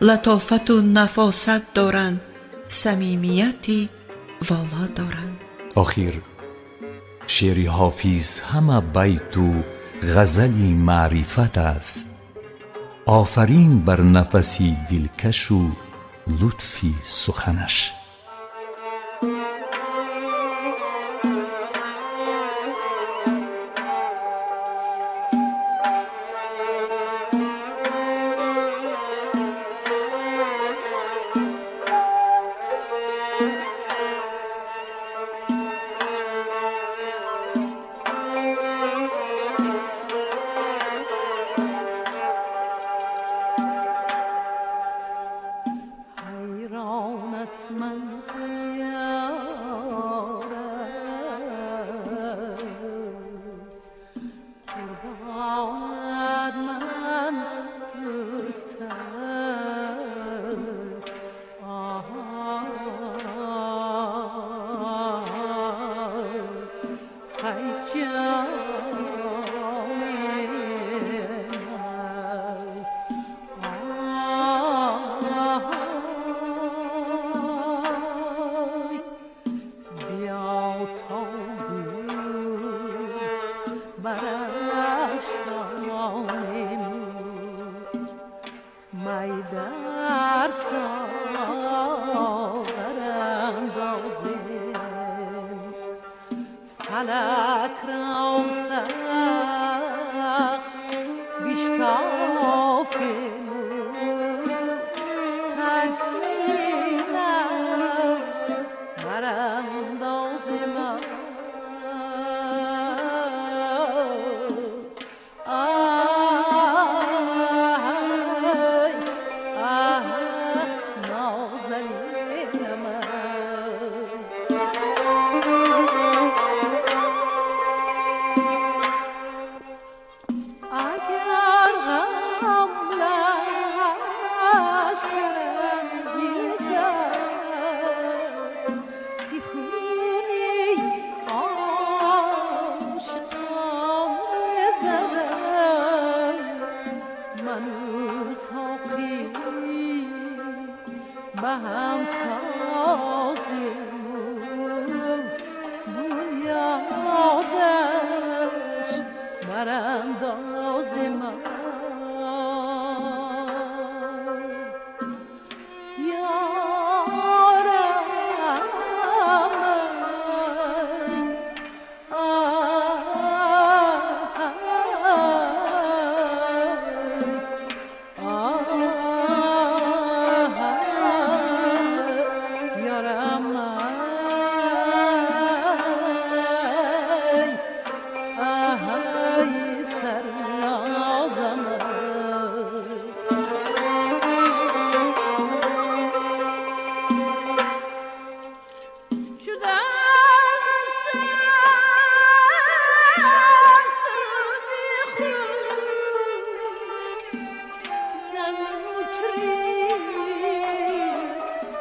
A: латофату нафосат доранд, самимияти воло доранд.
B: Охир шеъри ҳофиз ҳама байту ғазали маърифат аст. Офарин бар нафаси дилкашу лутфи суханаш.
G: Ҳайронат ман ёра, қурбонат ман дӯста. Ҳай ҷони ман, биё то гул барафшонем, май дар соғар андозем, фалак ро сақф бишкофем, тарки лаб барандозем. Ай, аҳ, нозанинам. Агар ғам лашкар ангезад, ки хуни ошиқон резад, ману соқӣ ба ҳам созем, бунёдаш барандозем. Ёрам, ёрам, ай сарнозам. Чу дар суруди хуш зан мутриб,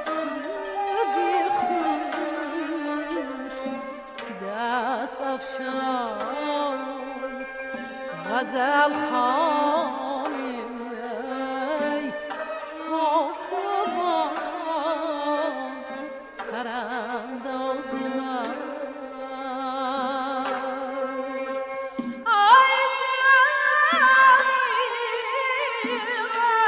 G: суруди хуш, ки даст афшон ғазал хонем, ай ҳокимон сарандози ман. Ай ҷони ман.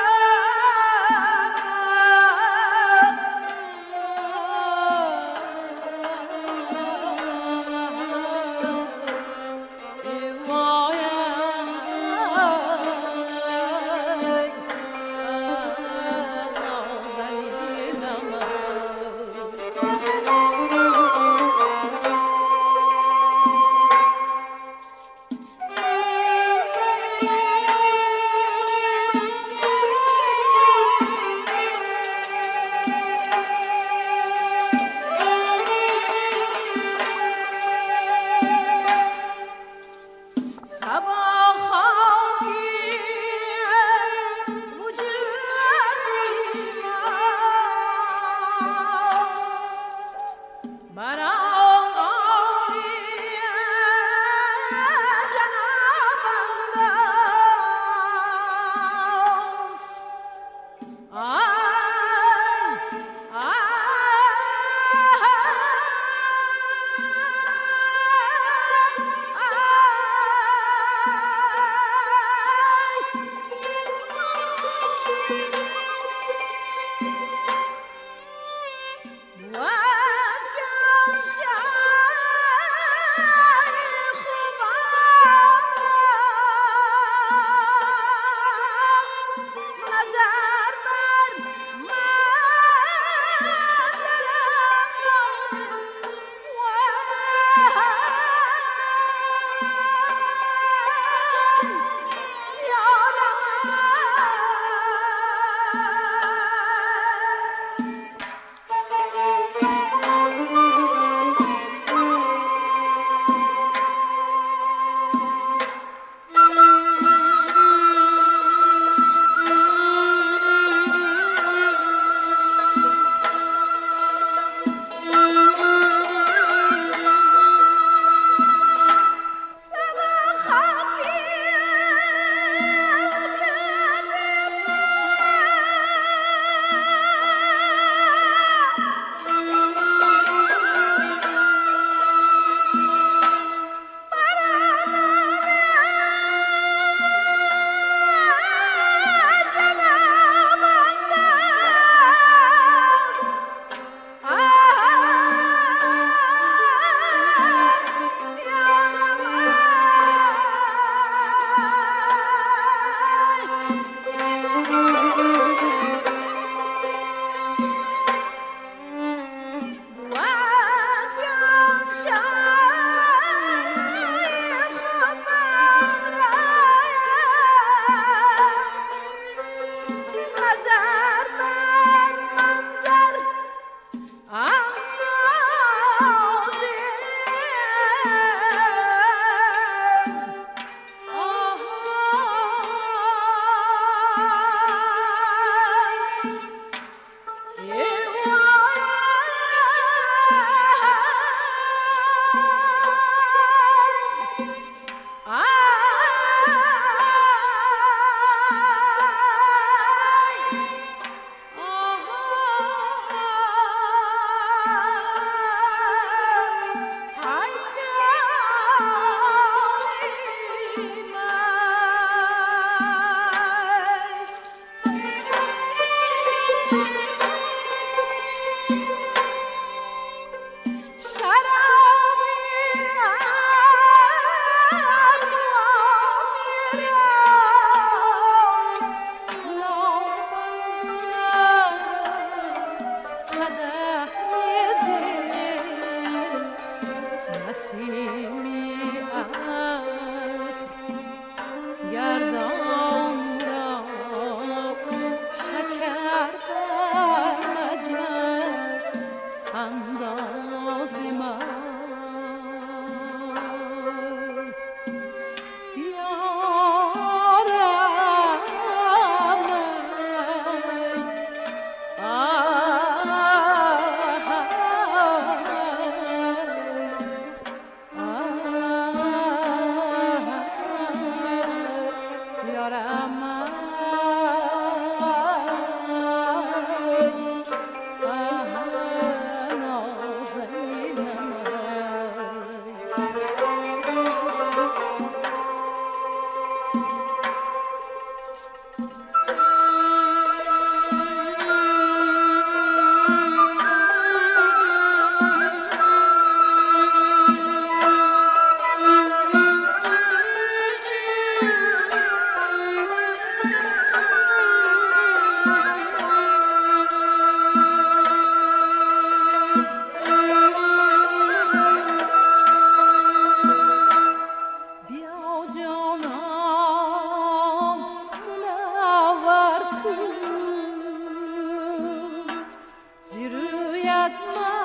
G: Yatmaz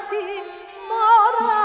G: simara.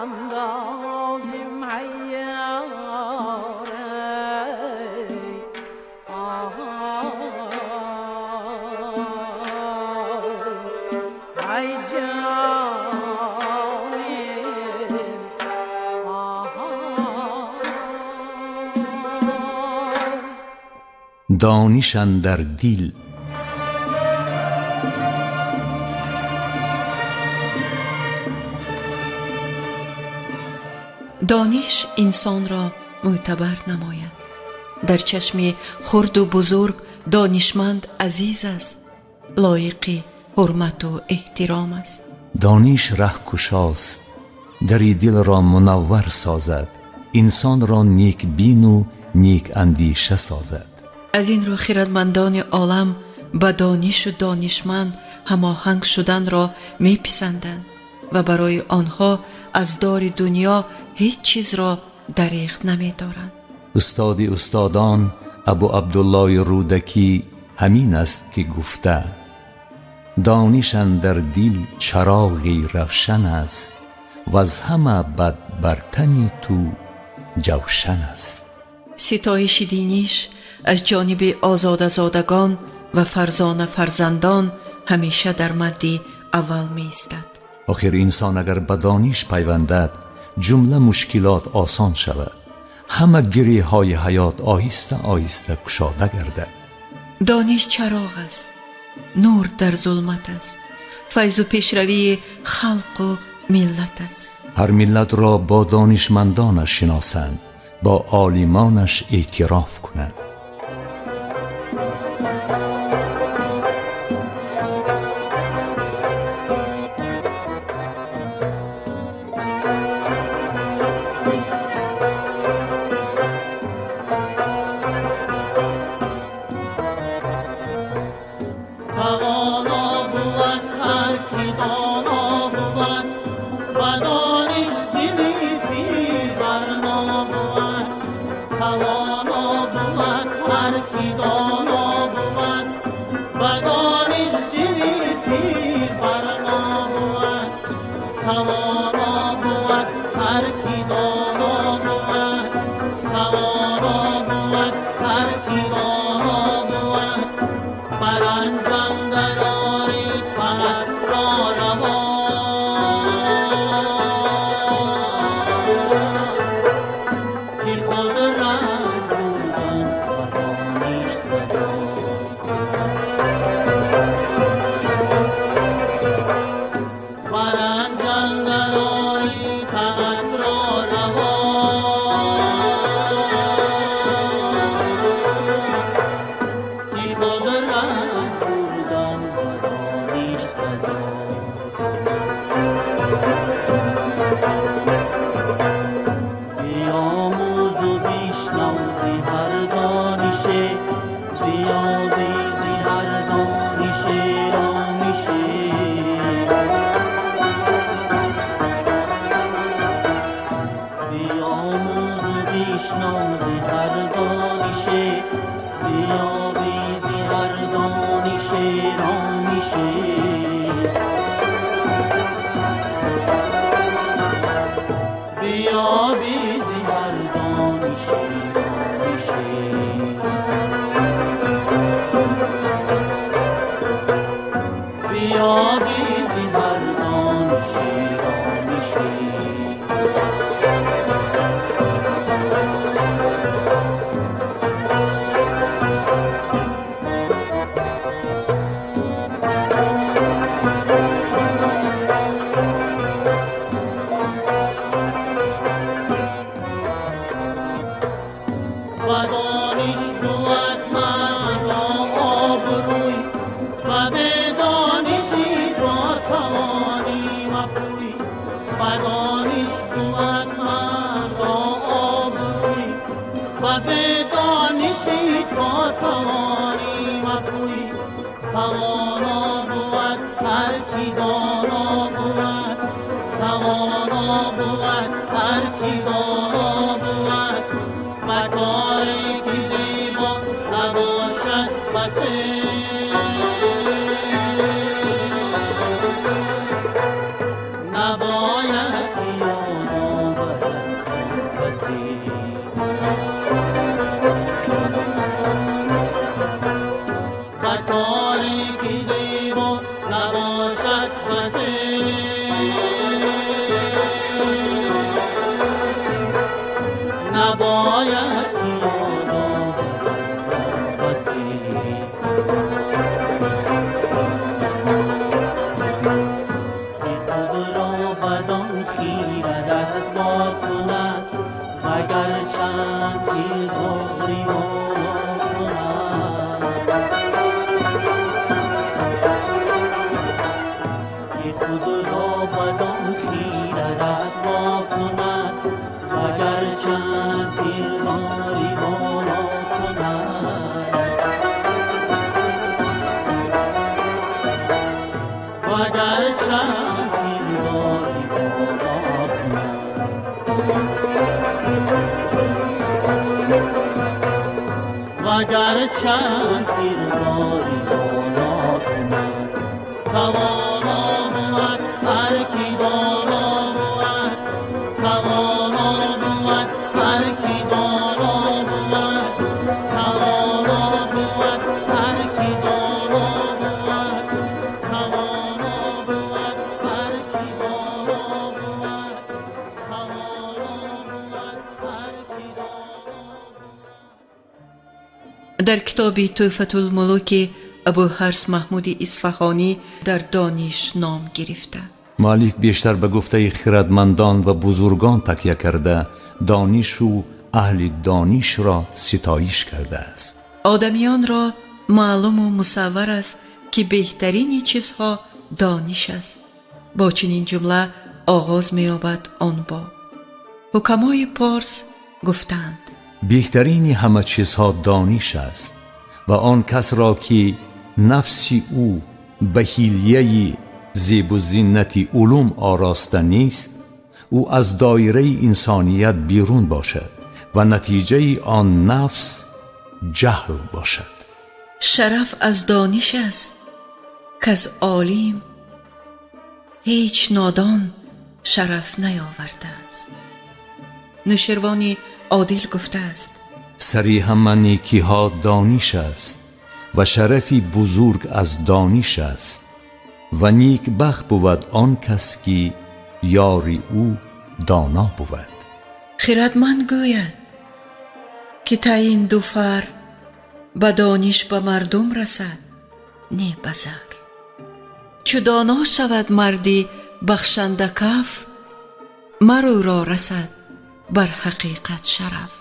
G: اندازیم عیاره ای جانم
B: دانش اندر دل.
A: Дониш инсонро мӯътабар намояд. Дар чашми хурду бузург донишманд азиз аст, лоиқи ҳурмату эҳтиром аст.
B: Дониш раҳкушост, дари дилро мунаввар созад, инсонро некбину некандеша созад.
A: Аз ин рӯ хирадмандони олам ба донишу донишманд ҳамоҳанг шуданро меписанданд ва барои онҳо аз дори дунё ҳеҷ чизро дареғ намедоранд.
B: Устоди устодон Абу Абдуллои Рӯдакӣ ҳамин аст ки гуфта: дониш андар дил чароғи равшан аст, ваз ҳама бад бар тани ту ҷавшан аст.
A: Ситоиши диниш аз ҷониби озодазодагон ва фарзона фарзандон ҳамеша дар мадди аввал меистад.
B: Охир инсон агар ба дониш пайвандад, ҷумла мушкилот осон шавад, ҳама гиреҳҳои ҳаёт оҳиста оҳиста кушода гардад.
A: Дониш чароғ аст, нур дар зулмат аст, файзу пешравии халқу миллат аст.
B: Ҳар миллатро бо донишмандонаш шиносанд, бо олимонаш эътироф кунанд.
H: Тавоно бувад ҳар ки доно бувад, ба дониш дили пир барно бувад. Тавоно бувад ҳар ки доно бувад, ба дониш дили пир барно бувад. Тавоно бувад ҳар ки доно бувад, тавоно бувад ҳар ки доно бувад. Баранҷандарори талаб ро раво, ки худ ранҷ бурдан ба дониш сазо. Баранҷандарори талаб ро раво, ки худ ранҷ бурдан ба дониш сазо. Биомӯзу бишнав зи ҳар донише, биёбӣ зи ҳар донише ромише. Биомӯзу бишнав зи ҳар донише, биёбӣ зи ҳар донише ромише. Биёбӣ зи ҳар донише ромише. Биёбӣ зи ҳар донише ромише. Ба дониш бувад мард обрӯй, ба бедонишӣ то тавонӣ мапӯй. Ба дониш бувад мард обрӯй, ба бедонишӣ то тавонӣ мапӯй. Тавоно бувад ҳар ки доно бувад, тавоно бувад ҳар ки доно бувад. Ба коре ки зебо набошад басе, набояд ки نباشد بسی، نباید پیاده بسی. که خود را بدان خیره رسوا کند، وگر چند کرداری بالا کند. که خود را بدان خیره رسوا کند، وگر چند کرداری بالا کند. وگر چند کرداری بالا کند. وگر چند کرداری بالا کند. توانا بود هر کی دانا بود، توانا بود هر کی دانا بود، توانا بود هر کی دانا بود، توانا بود هر کی دانا بود، توانا بود هر کی دانا بود.
A: Дар китоби Тӯҳфатулмулуки Абулҳарс Маҳмуди Исфаҳонӣ дар дониш ном гирифта.
B: Муаллиф бештар ба гуфтаи хирадмандон ва бузургон такя карда, донишу аҳли донишро ситоиш кардааст.
A: Одамиёнро маълуму мусаввар аст, ки беҳтарини чизҳо дониш аст. Бо чунин ҷумла оғоз меёбад он боб. Ҳукамои порс гуфтаанд:
B: беҳтарини ҳама чизҳо дониш аст ва он касро ки нафси ӯ ба ҳилияи зебу зиннати улум ороста нест, ӯ аз доираи инсоният берун бошад ва натиҷаи он нафс ҷаҳл бошад.
A: Шараф аз дониш аст, каз олим ҳеҷ нодон шараф наёвардааст. Нӯшервони одил гуфтааст:
B: сари ҳама некиҳо дониш аст ва шарафи бузург аз дониш аст ва некбахт бувад он кас ки ёри ӯ доно бувад.
A: Хирадманд гӯяд, ки таъин ду фар ба дониш ба мардум расад, не ба зар. Чу доно шавад марди бахшандакаф, марӯро расад бар ҳақиқат шараф.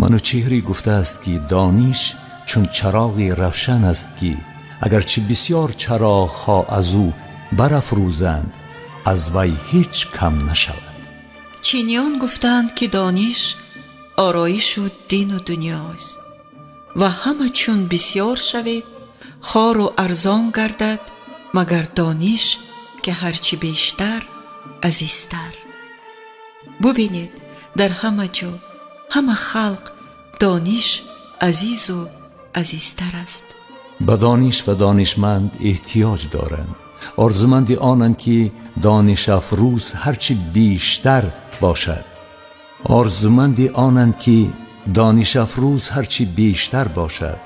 B: Манучеҳрӣ гуфтааст, ки дониш чун чароғи равшан аст, ки агарчи бисёр чароғҳо аз ӯ барафрӯзанд, аз вай ҳеҷ кам нашавад.
A: Чиниён гуфтаанд, ки дониш ороишу дину дунёст ва ҳама чун бисёр шавед, хору арзон гардад, магар дониш, ки ҳарчи бештар азизтар. Бубинед, дар ҳама ҷо ҳама халқ дониш азизу азизтар аст.
B: Ба дониш ва донишманд эҳтиёҷ доранд. Орзуманди онанд, ки донишафрӯз ҳарчи бештар бошад. Орзуманди онанд, ки донишафрӯз ҳарчи бештар бошад,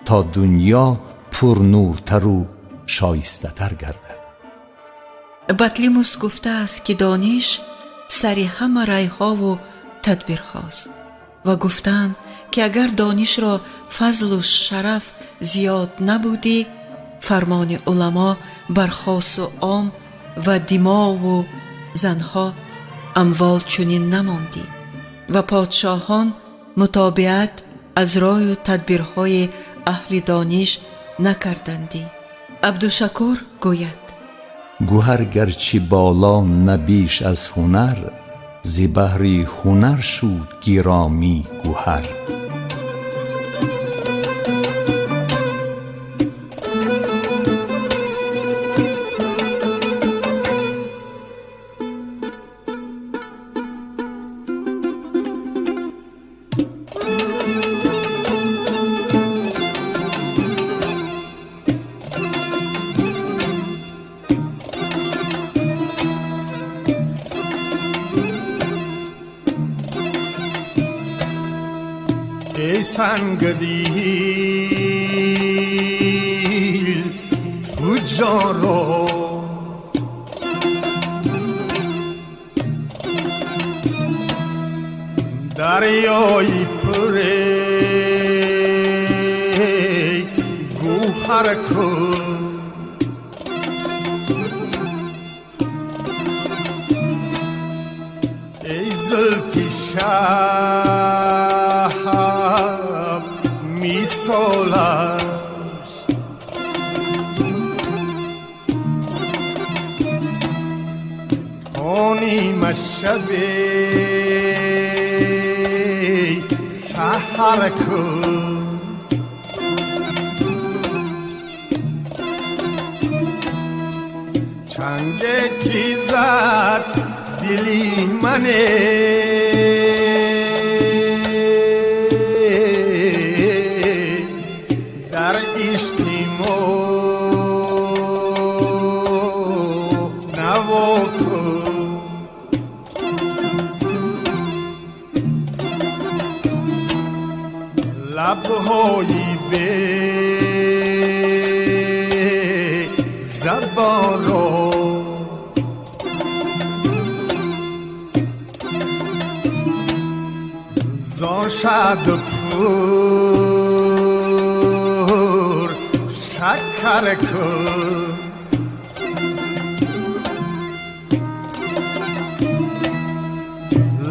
B: то дунё пурнуртару шоистатар гардад.
A: Батлимус гуфтааст, ки дониш сари ҳама райҳову тадбирҳост ва гуфтаанд, ки агар донишро фазлу шараф зиёд набудӣ, фармони уламо бар хосу ом ва димову занҳо амвол чунин намондӣ ва подшоҳон мутобиат аз рою тадбирҳои аҳли дониш накардандӣ. Абдушакур гӯяд:
B: гӯҳар гарчи боло на беш аз ҳунар, зи баҳри ҳунар шуд гиромӣ гӯҳар.
D: ای سنگ دل تو جان را دریای پر گوهر کن ای زلفی شب می سالش تا نیمه شب سحر کن چنگ کی زد دلی منه در عشق ما نوا کن لبهای به زبان را زان شد پر شکر کن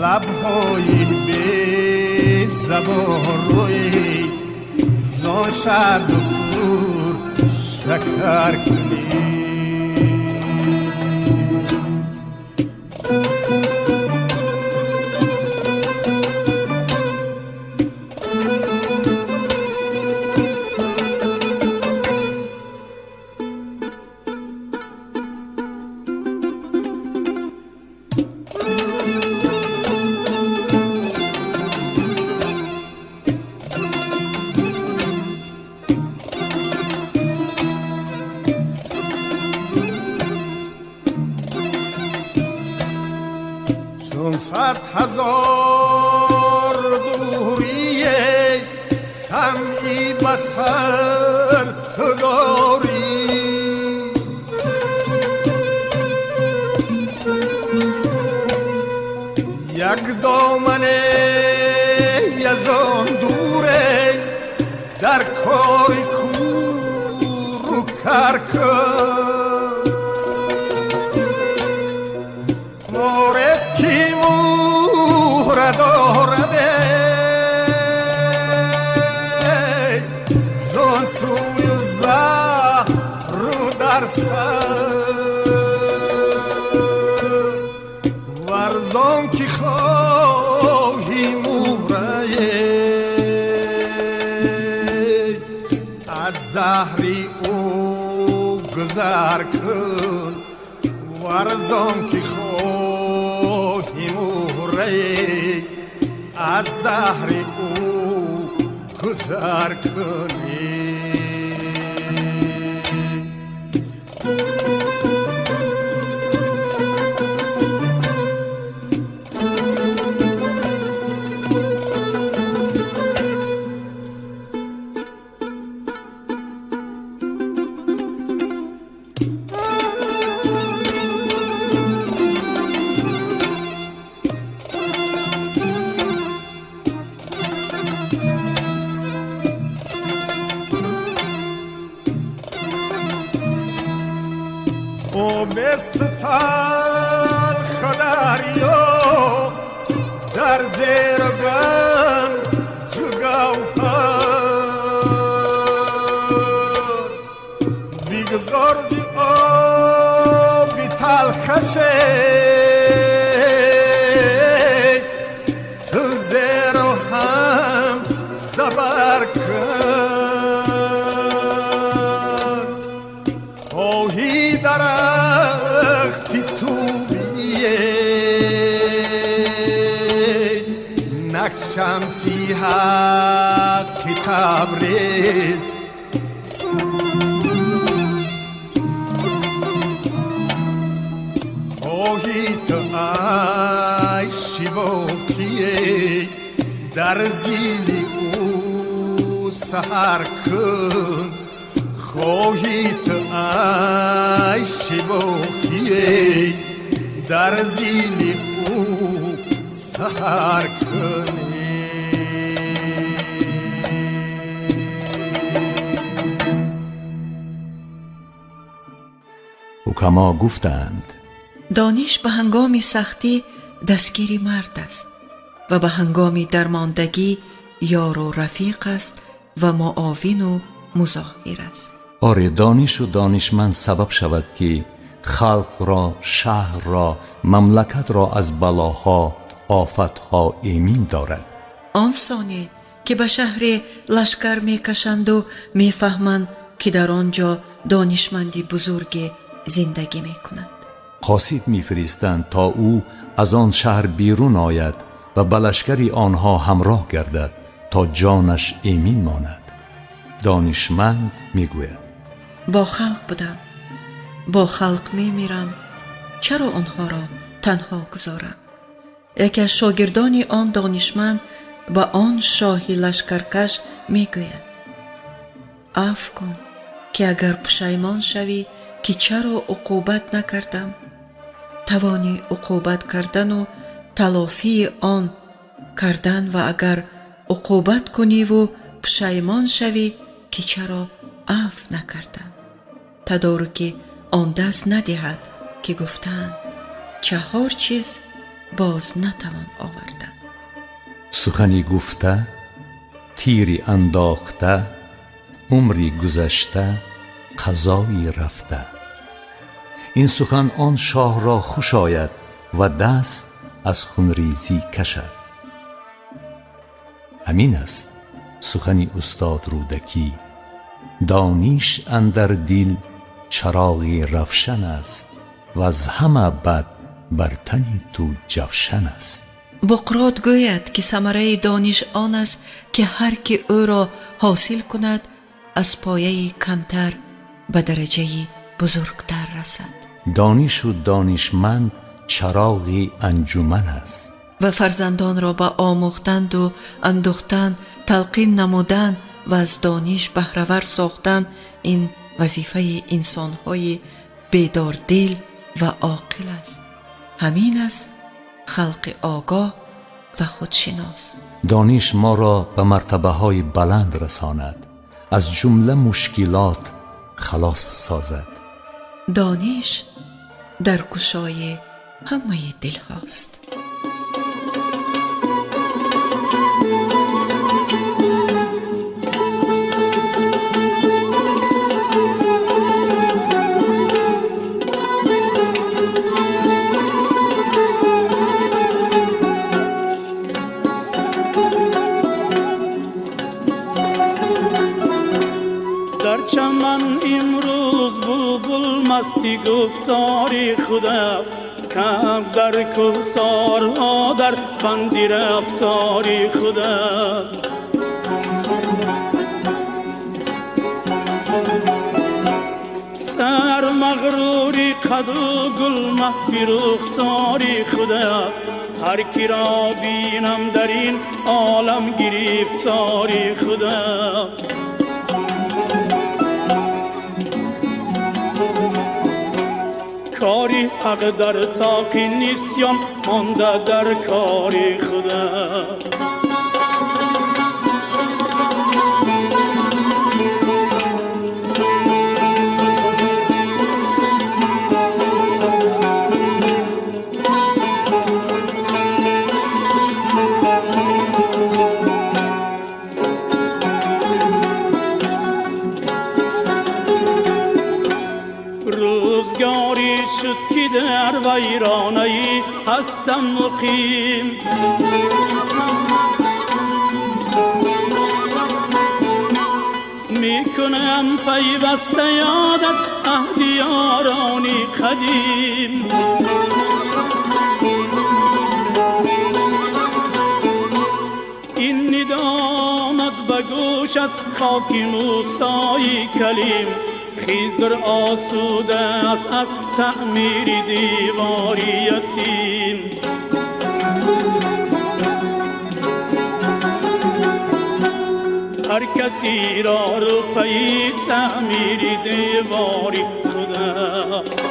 D: لبهای به زبان روی زان شد پر شکر کنی. چون 100,000 دوری سمعی بصر تو داری یک دامن از آن دوره در کار کور و کر کن مورس کی مهر دارد زان سوی و زهر در سر ورزان کی خواهی مهره از زهری او گذر کن ورزان کی خواهی مهره از زهر او گذر کنی. او بست تلخ دریا در زیر گنج گوهر بگذار ز آب تلخش تو زیر هم زبر کن خواهی درختی توبیه نک شمسی حق تبریز خواهی تو عیش باقیه در زیل او سحر کن Хоҳӣ ту айши боқие, дар зилли ӯ саҳар кунӣ.
B: Ҳукамо гуфтаанд:
A: Дониш ба ҳангоми сахтӣ дастгири мард аст ва ба ҳангоми дармондагӣ ёру рафиқ аст ва муовину музоҳир аст.
B: Оре, донишу донишманд сабаб шавад, ки халқро, шаҳрро, мамлакатро аз балоҳо, офатҳо эмин дорад.
A: Он соне ки ба шаҳре лашкар мекашанду мефаҳманд, ки дар он ҷо донишманди бузурге зиндагӣ мекунад,
B: қосид мефиристанд, то ӯ аз он шаҳр берун ояд ва ба лашкари онҳо ҳамроҳ гардад, то ҷонаш эмин монад. Донишманд мегӯяд:
A: Бо халқ будам, бо халқ мемирам, чаро онҳоро танҳо гузорам? Яке аз шогирдони он донишманд ба он шоҳи лашкаркаш мегӯяд: Афв кун, ки агар пушаймон шавӣ, ки чаро уқубат накардам, тавони уқубат кардану талофии он кардан, ва агар уқубат куниву пушаймон шавӣ, ки чаро афв накардам, тадоруки он даст надиҳад, ки гуфтаанд: чаҳор чиз боз натавон овардан:
B: сухани гуфта, тири андохта, умри гузашта, қазои рафта. Ин сухан он шоҳро хуш ояд ва даст аз хунрезӣ кашад. Ҳамин аст сухани устод Рӯдакӣ: Дониш андар дил чароғи равшан аст ва аз ҳама бад бар тани ту ҷавшан аст.
A: Буқрот гӯяд, ки самараи дониш он аст, ки ҳар ки ӯро ҳосил кунад, аз пояи камтар ба дараҷаи бузургтар расад.
B: Донишу донишманд чароғи анҷуман аст.
A: Ва фарзандонро ба омӯхтанду андухтан талқин намудан ва аз дониш баҳравар сохтан ин вазифаи инсонҳои бедордил ва оқил аст. Ҳамин аст халқи огоҳ ва худшинос.
B: Дониш моро ба мартабаҳои баланд расонад, аз ҷумла мушкилот халос созад.
A: Дониш дар кушои ҳамаи дилҳост.
I: Дар чаман имрӯз булбул масти гуфтори худ аст, кам дар кӯҳсорҳо дар банди рафтори худ аст. Сар мағрури қаду гул маҳви рухсори худ аст, ҳар киро бинам дар ин олам гирифтори худ аст. Кори ҳақ дар тоқи нисён монда дар кори худ аст. Рӯзгоре шуд, ки дар вайронаи ҳастам муқим, мекунам пайваста ёд аз аҳди ёрони қадим. Ин нидомад ба гӯш аз хоки Мусои калим, Хизр осуда аст аз таъмири девори ятим. هر کسی را روپی تعمیر دیواری خود است.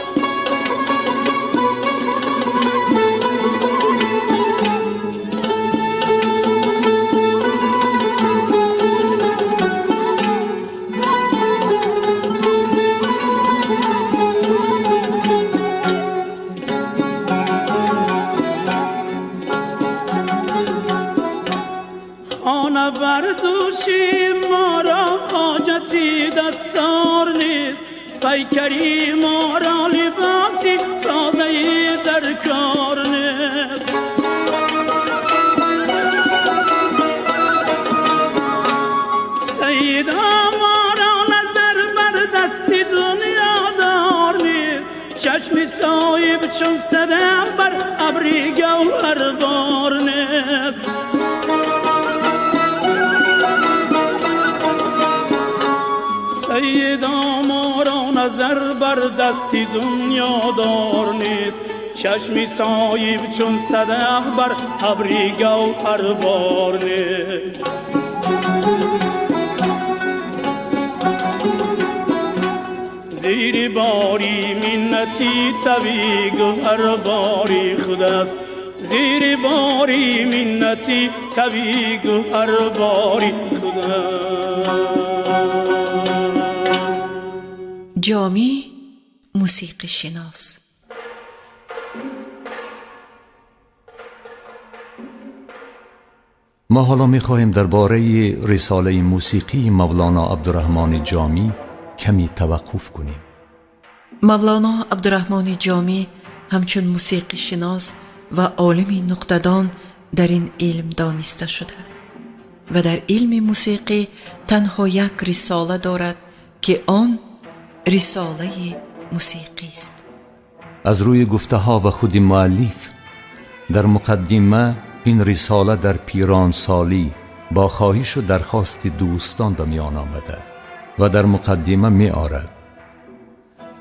I: بردوشی ما را حاجتی دستار نیست، پیکری ما را لباسی تازه در کار نیست. سیدا ما را نظر بر دست دنیا دار نیست، چشم صاحب چون صدف بر ابری گوهر بار نیست. سیدا ما را نظر بر دست دنیا دار نیست، چشم صاحب چون صدف بر ابری گوهر بار نیست. زیر باری منتی طبی گوهر باری خود است، زیر باری منتی طبی گوهر باری خود است.
A: جامی موسیقی شناس.
B: ما حالا میخواهیم درباره رساله موسیقی مولانا عبدالرحمن جامی کمی توقف کنیم.
A: مولانا عبدالرحمن جامی همچون موسیقی شناس و عالم نقطه‌دان در این علم دانسته شده و در علم موسیقی تنها یک رساله دارد که آن رساله موسیقی است.
B: از روی گفته ها و خود مؤلف در مقدمه این رساله در پیران سالی با خواهش و درخواست دوستان به میان آمده و در مقدمه می آرد،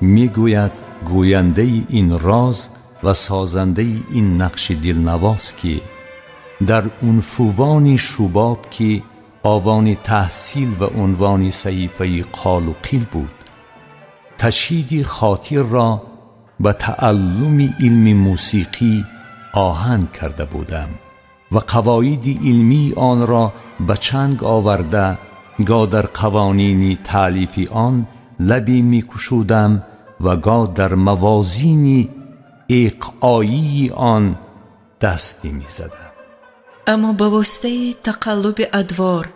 B: می گوید گوینده این راز و سازنده این نقش دلنواز که در عنفوان شباب که آوان تحصیل و عنوان صحیفه قال و قیل بود، تشهید خاطر را به تعلم علم موسیقی آهنگ کرده بودم و قواعد علمی آن را به چنگ آورده، گاه در قوانین تالیف آن لبی میکشودم و گاه در موازین ایقاعی آن دستی میزدم.
A: اما به واسطه تقلب ادوار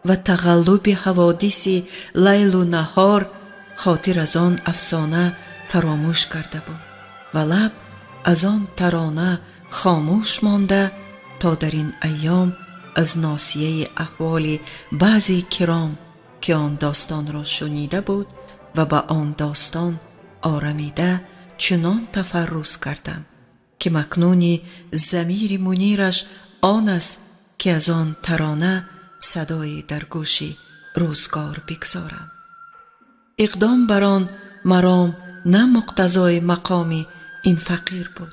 A: و تقلب حوادث لیل و نهار خاطر از آن افسانه فراموش کرده بود و لب از آن ترانه خاموش مانده تا در این ایام از ناسیه احوال بعضی کرام که آن داستان را شنیده بود و به آن داستان آرمیده چنان تفرس کردم که مکنونی ضمیر منیرش آن است که از آن ترانه صدای در گوش روزگار بگذارم. اقدام بر آن مرام نه مقتضای مقام این فقیر بود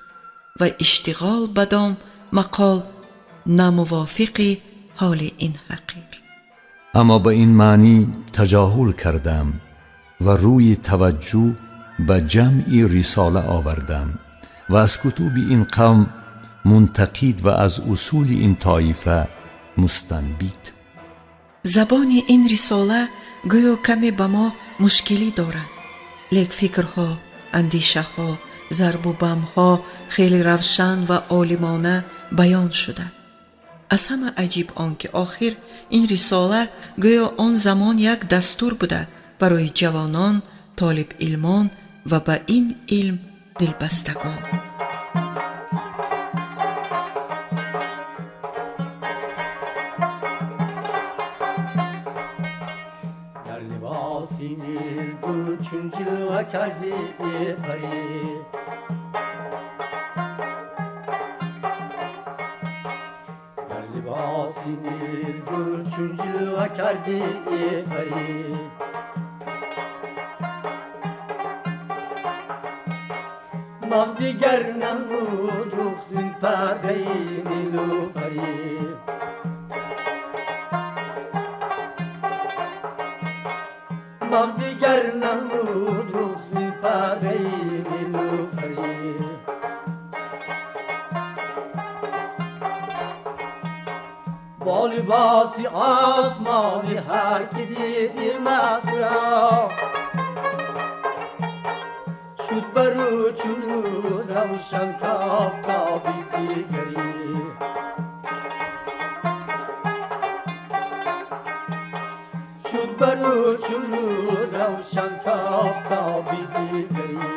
A: و اشتغال بدام مقال نه موافق حال این حقیر.
B: اما به این معنی تجاهل کردم و روی توجه به جمع رساله آوردم و از کتب این قوم منتقد و از اصول این طایفه مستنبت.
A: زبان این رساله گویا کمی به ما مشکلی دارد، لیک فکرها، اندیشه ها، ضرب و بمها خیلی روشن و عالمانه بیان شده. از همه عجیب آن که آخر این رساله گویا آن زمان یک دستور بوده برای جوانان، طالب علمان و به این علم دلبستگان.
G: در لباسی نیلگون چون جلوه کردی پری، در لباسی نیلگون چون جلوه کردی پری، ماه دیگر نمود رخ زین پرده نیلوفری. Моҳ дигар намуд рух зин пардаи нилуфарӣ. Бо либоси осмонӣ ҳар ки дид маро, шуд бар ӯ чун рӯз равшан кофтоби дигарӣ. Шуд бар ӯ чун рӯз равшан кофтоби дигарӣ.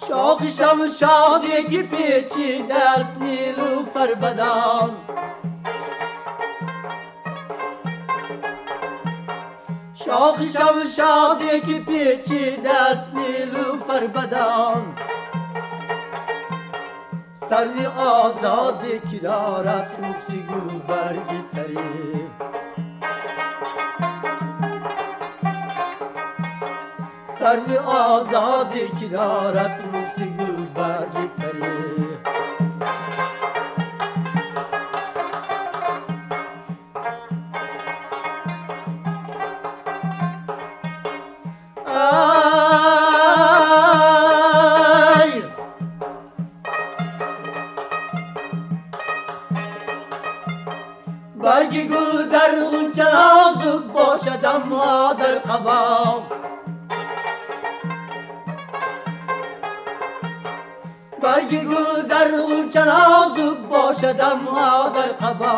G: Шохи шамшоде ки печидааст нилуфар бадон, шохи шамшоде ки печидааст нилуфар бадон, сарви озоде ки дорад рухси гулбарги тарӣ. Сарви озоде ки дорад рухси гулбарги тарӣ. Ай! Барги гул дар ғунча нозук бошад, аммо дар қабо. Барги гул дар ғунча нозук бошад, аммо дар қабо.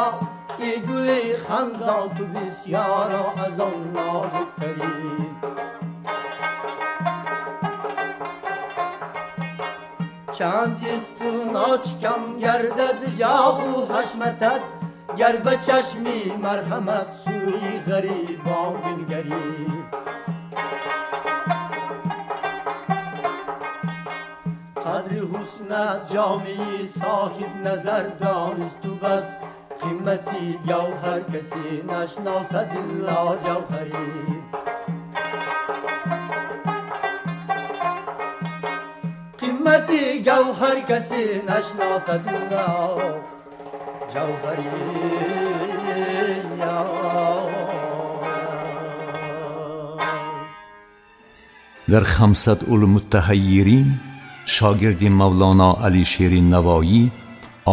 G: Эй гули хандон, ту бисёро аз он нозуктарӣ. Чанд истилноч кам гардад ҷоҳу ҳашматат, гар ба чашми марҳамат сӯи ғарибон бингарӣ. Қадри ҳуснат ҷомеи соҳиб назар донисту бас, қимати гавҳар касе нашносад илло ҷавҳарӣ. Қимати гавҳар касе нашносад илло ҷавҳарӣ.
B: Дар Хамсат улмуттаҳайирин шогирди Мавлоно Алишери Навоӣ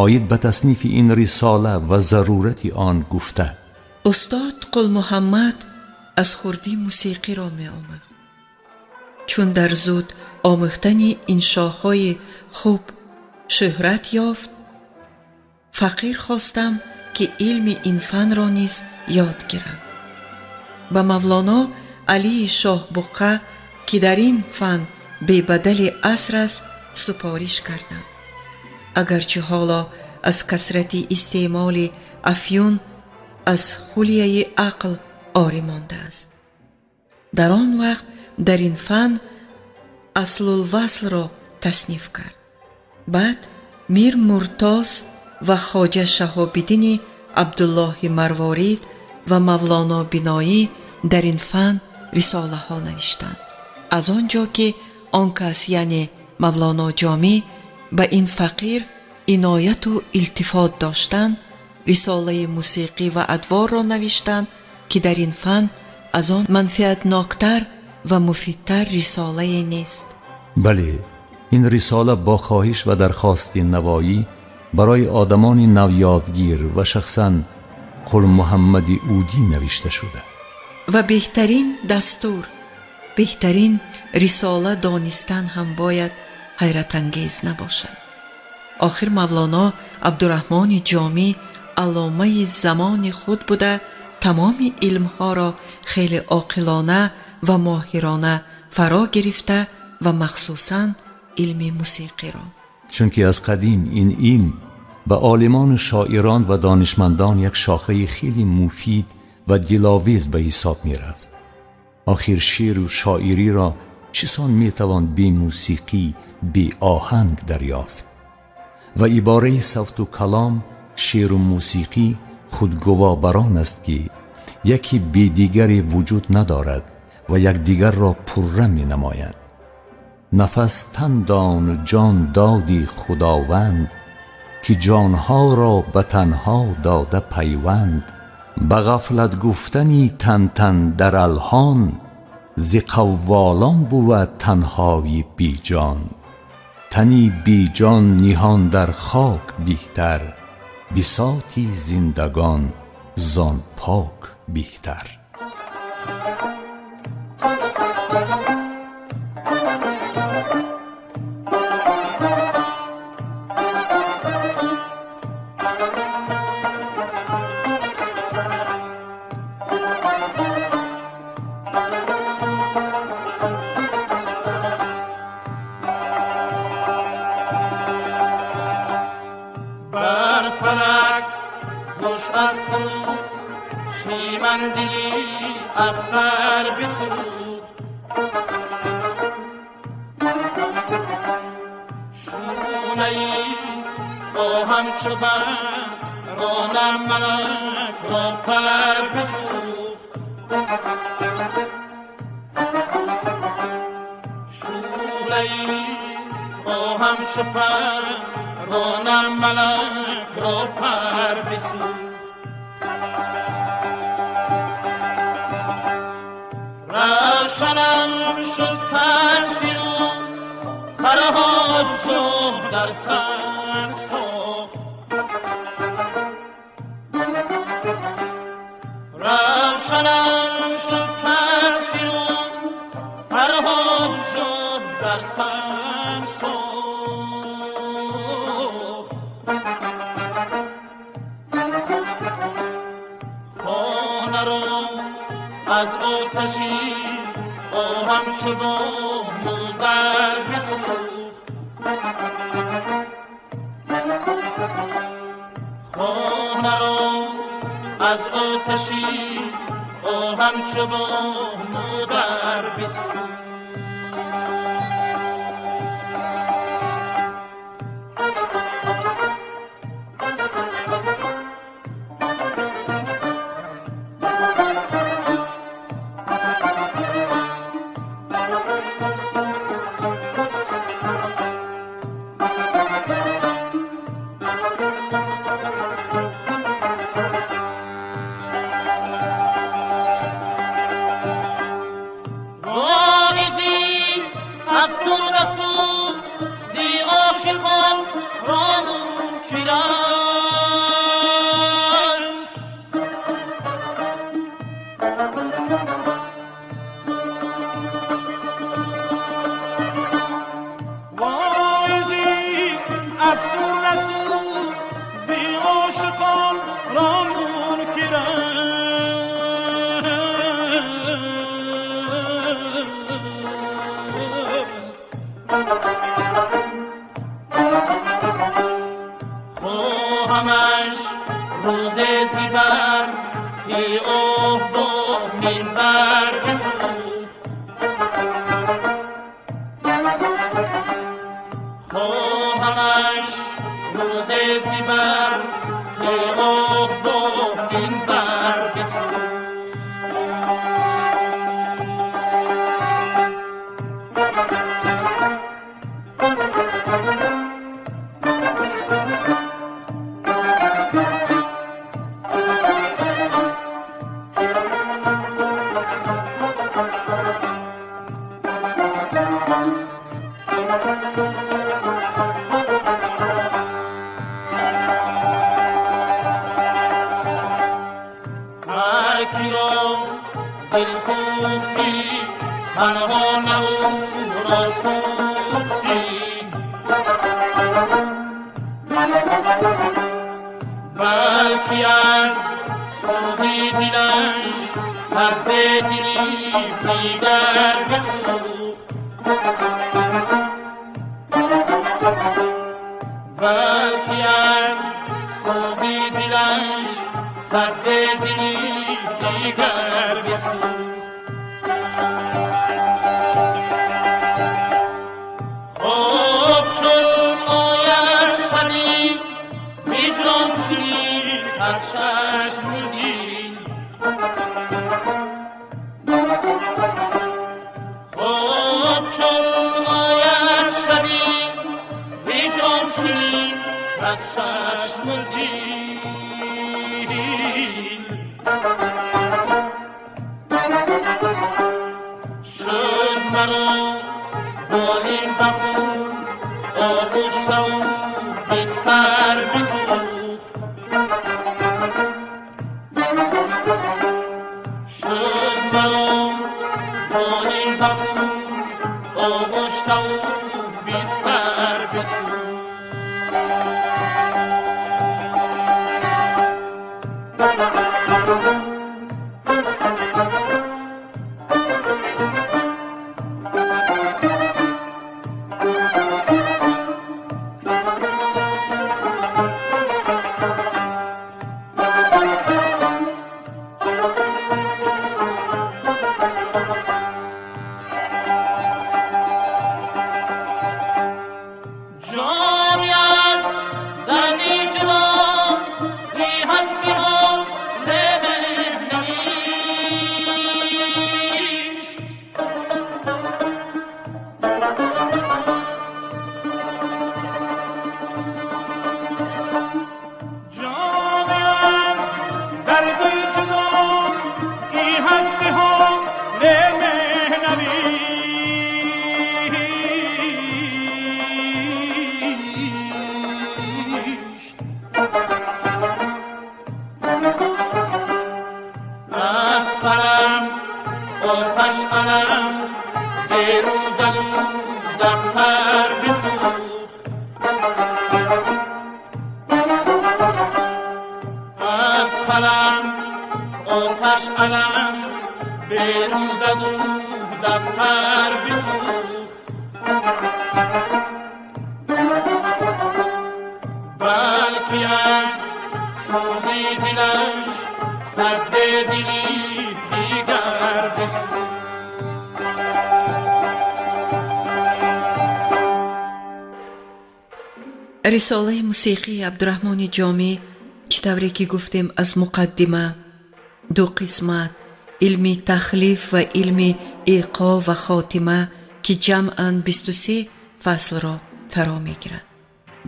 B: оид ба таснифи ин рисола ва зарурати он гуфта:
A: Устод Қулмуҳаммад аз хурдӣ мусиқиро меомӯхт. Чун дар зуд омӯхтани иншоҳои хуб шӯҳрат ёфт, фақир хостам ки илми ин фанро низ ёд гирам. Ба Мавлоно Алии Шоҳбуққа, ки дар ин фан бебадали аср аст, супориш кардам. Агарчи ҳоло аз касрати истеъмоли афюн аз хулияи ақл орӣ мондааст, дар он вақт дар ин фан Аслулваслро тасниф кард. Баъд Мир Муртоз ва Хоҷа Шаҳобиддини Абдуллоҳи Марворид ва Мавлоно Биноӣ дар ин фан рисолаҳо навиштанд. Аз он ҷо ки он кас, яъне Мавлоно Ҷомӣ, ба ин фақир инояту илтифот доштанд, рисолаи мусиқӣ ва адворро навиштанд, ки дар ин фан аз он манфиатноктар ва муфидтар рисолае нест.
B: Бале, ин рисола бо хоҳиш ва дархости Навоӣ барои одамони навёдгир ва шахсан Қулмуҳаммади Удӣ навишта шуда
A: ва беҳтарин дастур, беҳтарин рисола донистан ҳам бояд ҳайратангез набошад. Охир Мавлоно Абдураҳмони Ҷомӣ алломаи замони худ буда, тамоми илмҳоро хеле оқилона ва моҳирона фаро гирифта ва махсусан илми мусиқиро.
B: Чунки аз қадим ин илм ба олимону шоирон ва донишмандон як шохаи хеле муфид ва диловез ба ҳисоб мерафт. Охир шеъру шоириро чисон метавон бе мусиқӣ, бе оҳанг дарёфт? Ва ибораи савту калом, шеъру мусиқӣ худгувоҳ бар он аст, ки яке бе дигаре вуҷуд надорад ва якдигарро пурра менамоянд. Нафас тан дон و جان دادی خداوند، که جانها را به تنها داده پیوند. به غفلت گفتنی تن تن در الحان، ز قوالان بود تنهای بی جان. تنی بی جان نهان در خاک بهتر، بساطی زندگان زان پاک بهتر.
H: بر فلک گوش از خروشی اختر بسوخت، شونه با هم چو رانم ملک را پر بسوخت، شونه با هم چو رانم ملک را پر بسوخت. روشنم شد کشتی و فرهاد شد در سر ساخت، روشنم شد کشتی و فرهاد شد در سر ساخت. خانه را از آتشی آهم شد و مادر بسوخت، خانه را از آتشی آهم شد و مادر بسوخت. خواهمش روز زیبر که آه با منبر بسوخت، خواهمش روز زیبر که آه با منبر بسوخت. هر کی را دل سوختی تنها نه او را سوختی، بلکه از سوزی دلش سرد دلی دیگر بسوخت، بلکه از سوزی دلش سرد دلی دیگر بسوخت. خواب چون آید شبی هجران شوی از چشم دل، خواب چون آید از چشم دل. شد مرا بالین بخون آغشته و بستر بسوخت. شد مرا بالین بخون آغشته و بستر بسوخت.
A: Рисолаи мусиқии Абдураҳмони Ҷомӣ, чӣ тавре ки гуфтем, аз муқаддима, ду қисмат, илми тахлиф ва илми эқо ва хотима, ки ҷамъан 23 фаслро фаро мегирад.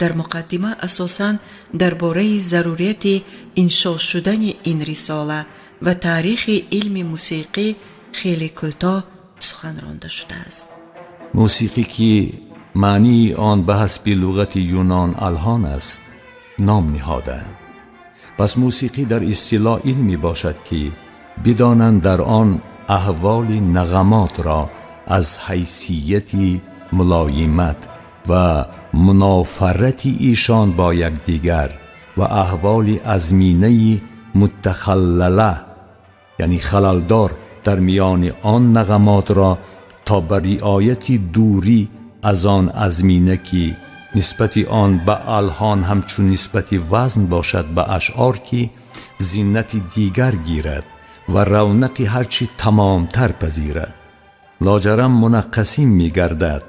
A: Дар муқаддима асосан дар бораи зарурияти иншо шудани ин рисола ва таърихи илми мусиқӣ хеле кӯтоҳ сухан ронда шудааст.
B: Мусиқӣ ки маънии он ба ҳасби луғати юнон алҳон аст, ном ниҳодаанд. Пас мусиқӣ дар истилоҳ илме бошад ки бидонанд дар он аҳволи нағамотро аз ҳайсияти мулоимат ва мунофарати ишон бо якдигар ва аҳволи азминаи мутахаллала, яъне халалдор дар миёни он нағамотро то ба риояти дурӣ аз он азмина ки нисбати он ба алҳон ҳамчун нисбати вазн бошад ба ашъор ки зинати дигар гирад ва равнақи ҳарчи тамомтар пазирад. Лоҷарам мунаққасим мегардад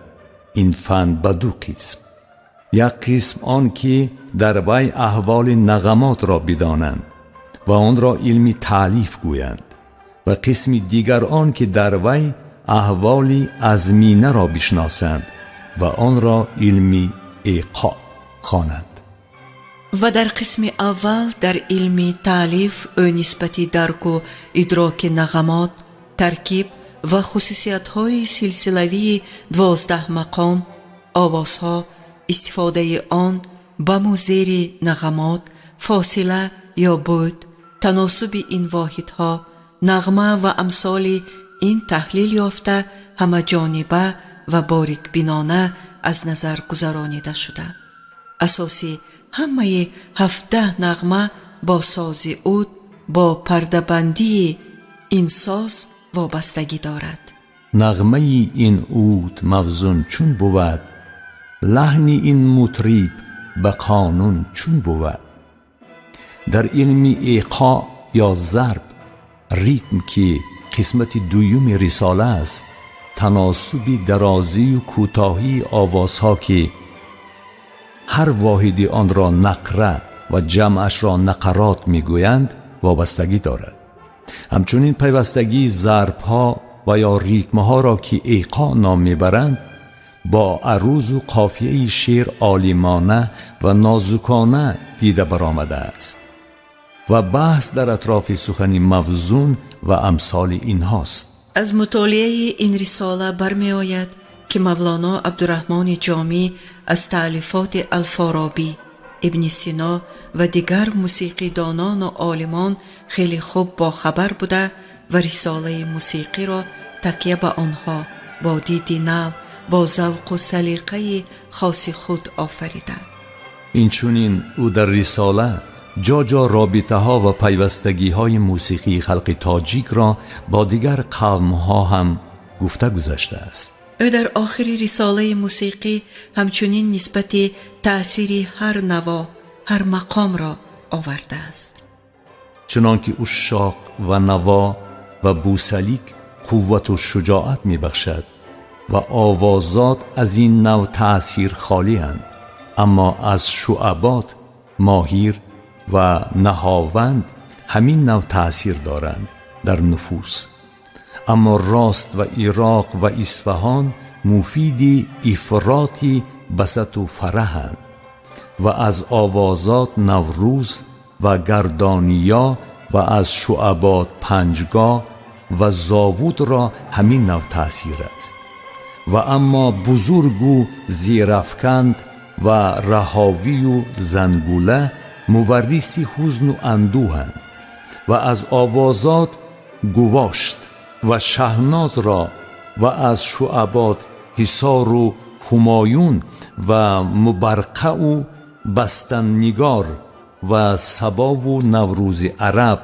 B: ин фан ба ду қисм. Як қисм он ки дар вай аҳволи нағамотро бидонанд ва онро илми таълиф гӯянд ва қисми дигар он ки дар вай аҳволи азминаро бишносанд ва онро илми эқо хонанд.
A: Ва дар қисми аввал дар илми таълиф ӯ нисбати дарку идроки нағамот, таркиб ва хусусиятҳои силсилавии 12 мақом, овозҳо, истифодаи он баму зери нағамот, фосила ё буд, таносуби ин воҳидҳо, нағма ва амсоли ин таҳлил ёфта ҳамаҷониба ва борикбинона аз назар гузаронида шуда. Асоси ҳамаи 17 нағма бо сози уд, бо пардабандии ин соз вобастагӣ дорад.
B: Нағмаи ин уд мавзун чун бувад, лаҳни ин мутриб ба қонун чун бувад. Дар илми эқо ё зарб, ритм ки қисмати дуюми рисола аст, таносуби дарозию кӯтоҳии овозҳо ки ҳар воҳиди онро нақра ва ҷамъашро нақарот мегӯянд вобастагӣ дорад. Ҳамчунин пайвастагии зарбҳо ва ё ритмҳоро ки эқо ном мебаранд با عروض و قافیه شعر عالمانه و نازکانه دیده برآمده است و بحث در اطراف سخن موزون و امثال اینهاست.
A: از مطالعه این رساله برمی آید که مولانا عبدالرحمن جامی از تألیفات الفارابی، ابن سینا و دیگر موسیقیدانان و عالمان خیلی خوب با خبر بوده و رساله موسیقی را تکیه به آنها با دید نو، با ذوق و سلیقه خاص خود آفریده.
B: اینچنین او در رساله جا جا رابطه ها و پیوستگی های موسیقی خلق تاجیک را با دیگر قوم ها هم گفته گذشته است.
A: او در آخر رساله موسیقی همچنین نسبت تأثیر هر نوا، هر مقام را آورده است.
B: چنانکه عشاق و نوا و بوسلیک قوت و شجاعت می بخشد و آوازات از این نوع تأثیر خالی اند، اما از شعبات، ماهیر و نهاوند همین نوع تأثیر دارند در نفوس. اما راست و عراق و اصفهان مفید افراطی بسط و فرحند و از آوازات نوروز و گردانیا و از شعبات پنجگاه و زاوود را همین نوع تأثیر است. و اما بزرگ و زیرافکند و رهاوی و زنگوله مورث حزن و اندوهند و از آوازات گواشت و شهناز را و از شعبات حصار و همایون و مبرقع و بستنگار و صبا و نوروز عرب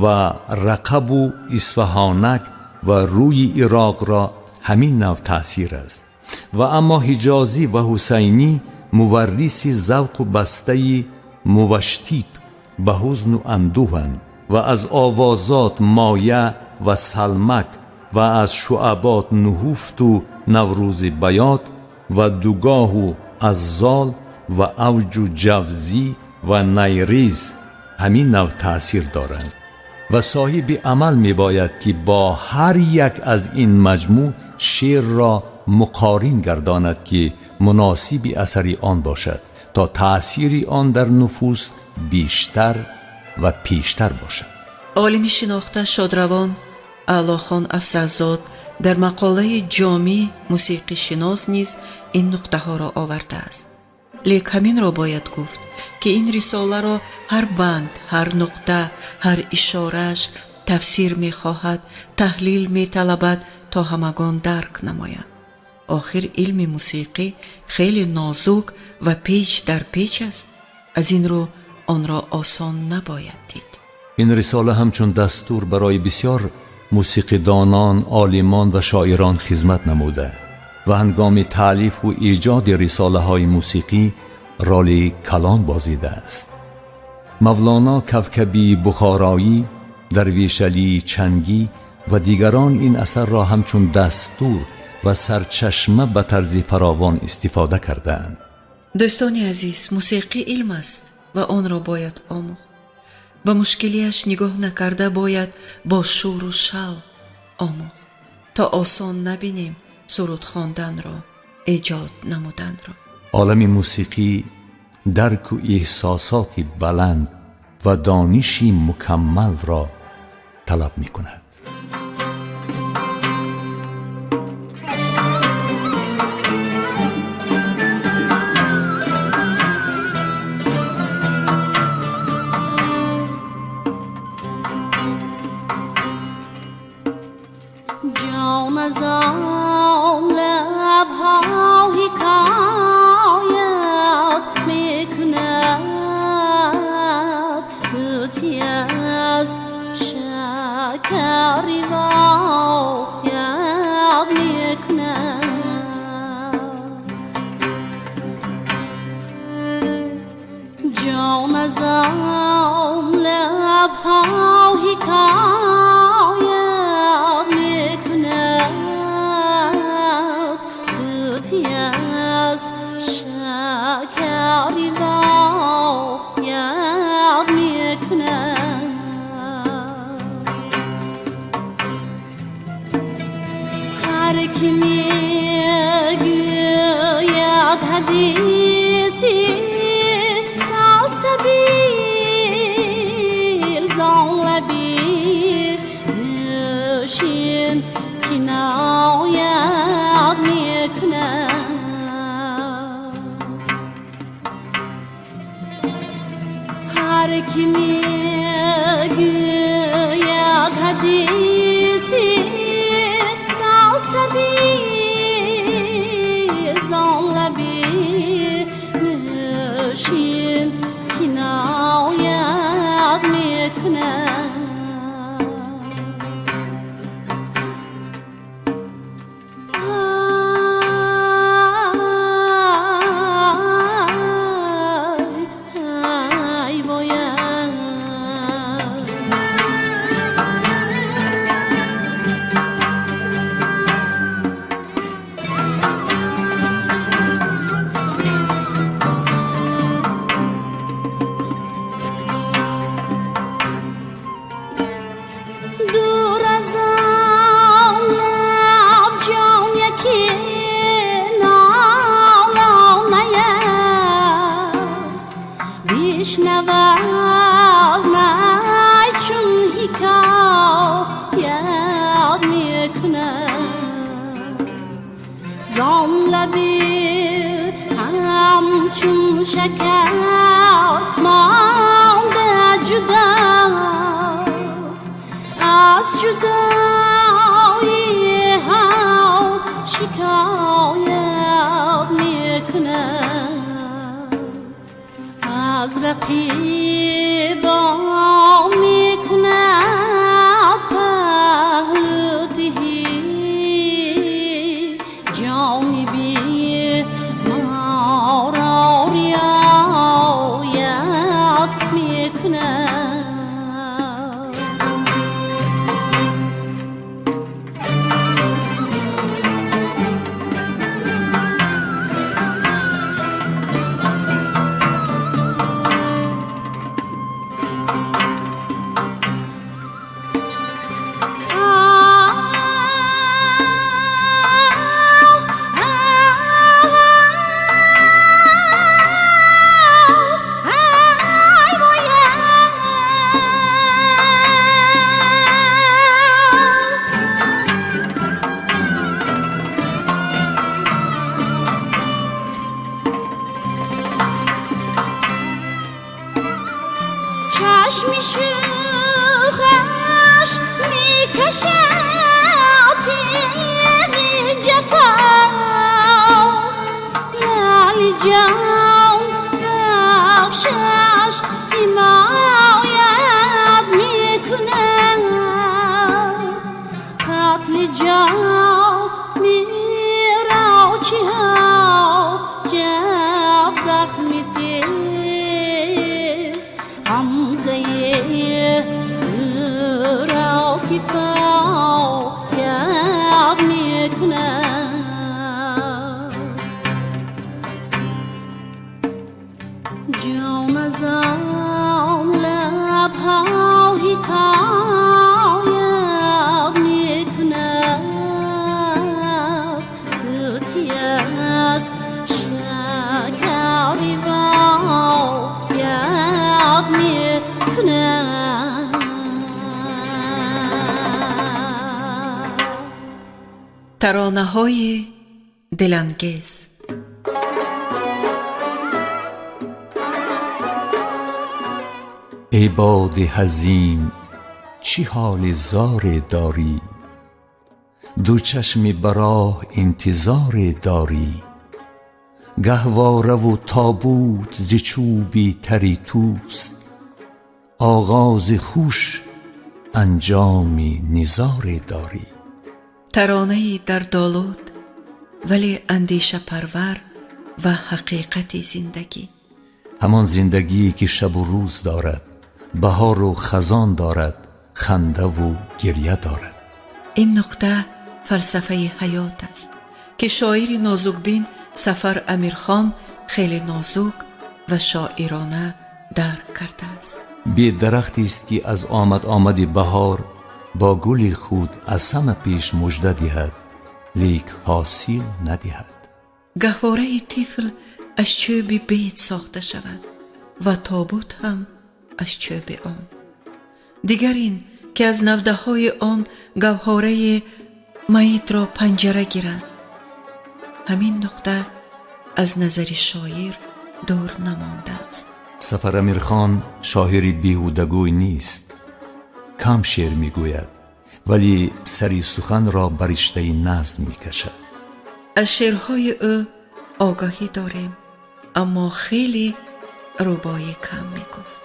B: و رقب و اصفهانک و روی عراق را همین نوع تأثیر است. و اما حجازی و حسینی مورث ذوق و بسته موشتیب به حزن و اندوهند و از آوازات مایه و سلمک و از شعبات نهفت و نوروز بیات و دوگاه و ازال و اوج و جوزی و نیریز همین نوع تأثیر دارند. و صاحب عمل می باید که با هر یک از این مجموع شعر را مقارن گرداند که مناسب اثر آن باشد تا تأثیر آن در نفوس بیشتر و پیشتر باشد.
A: عالم شناخته شادروان اعلاخان افضلزاد در مقاله جامی موسیقی شناس نیز این نقطه ها را آورده است. لیک همین را باید گفت که این رساله را هر بند، هر نقطه، هر اشارهش تفسیر می خواهد، تحلیل می طلبد تا همگان درک نمایند. آخر علم موسیقی خیلی نازک و پیچ در پیچ است. از این رو آن را آسان نباید دید.
B: این رساله همچون دستور برای بسیار موسیقیدانان، عالمان و شاعران خدمت نموده و هنگام تألیف و ایجاد رساله های موسیقی رول کلان بازیده است. مولانا کوکبی بخارایی، درویش علی چنگی و دیگران این اثر را همچون دستور و سرچشمه به طرز فراوان استفاده کردند.
A: دوستان عزیز، موسیقی علم است و آن را باید آموخت. به مشکلیش نگاه نکرده باید با شور و شوق آموخت تا آسان نبینیم سرود خواندن را، ایجاد نمودن را.
B: عالم موسیقی درک و احساسات بلند و دانشی مکمل را طلب می کند.
J: جام از آن لبها حکایت میکند، طوطی از شکر روایت میکند. جام از آن لبها حکایت میکند، طوطی از شکر روایت میکند. هر کی میگوید ҳадиси салсабил зон лаби нӯшин киноят мекунад. Ҳар ки мегӯяд ҳадиси салсабил зон лаби нӯшин киноят мекунад. Ай вояд. Дур аз он лаб ҷон яке нолонаяст, бишнаваз най чун ҳикоят мекунад. Зон лаби ҳамчун шакар монда ҷудо, аз ҷудоиҳо шикоят мекунад. Аз рақибон мекунад паҳлӯтиҳӣ, ҷониби моро риоят мекунад. Чашми шӯхаш мекашад тиғи ҷафо, лаъли ҷон бахшаш ҳимоят мекунад. Қатли ҷомиро чӣ ҳоҷат захми тез, ғамзаи ӯро кифоят мекунад. Ҷон аз он лабҳо ҳикоят мекунад, тути аз шакари бояд мекунад.
A: Таронаҳои дилангез.
B: Эй боди ҳазин, чӣ ҳоли зоре дорӣ? Ду чашми ба роҳ интизоре дорӣ. Гаҳвораву тобут зи чӯби тари туст, оғози хуш анҷоми низоре дорӣ.
A: Таронаи дардолуд, вале андешапарвар ва ҳақиқати зиндагӣ.
B: Ҳамон зиндагие ки шабу рӯз дорад, баҳору хазон дорад, хандаву гирья дорад.
A: Ин нуқта фалсафаи ҳаёт аст, ки шоири нозукбин Сафар Амирхон хеле нозук ва шоирона дарк кардааст.
B: Бедарахтест ки аз омад-омади баҳор бо гули худ аз ҳама пеш мужда диҳад, лек ҳосил надиҳад.
A: Гаҳвораи тифл аз чӯби бед сохта шавад ва тобут ҳам аз чӯби он. Дигар ин ки аз навдаҳои он гавҳораи маитро панҷара гиранд. Ҳамин нуқта аз назари шоир дур намондааст.
B: Сафар Амирхон шоири беҳудагӯй нест. Кам шеър мегӯяд, вале сари суханро ба риштаи назм мекашад.
A: Аз шеърҳои ӯ огаҳӣ дорем, аммо хеле рубоӣ кам мегуфт.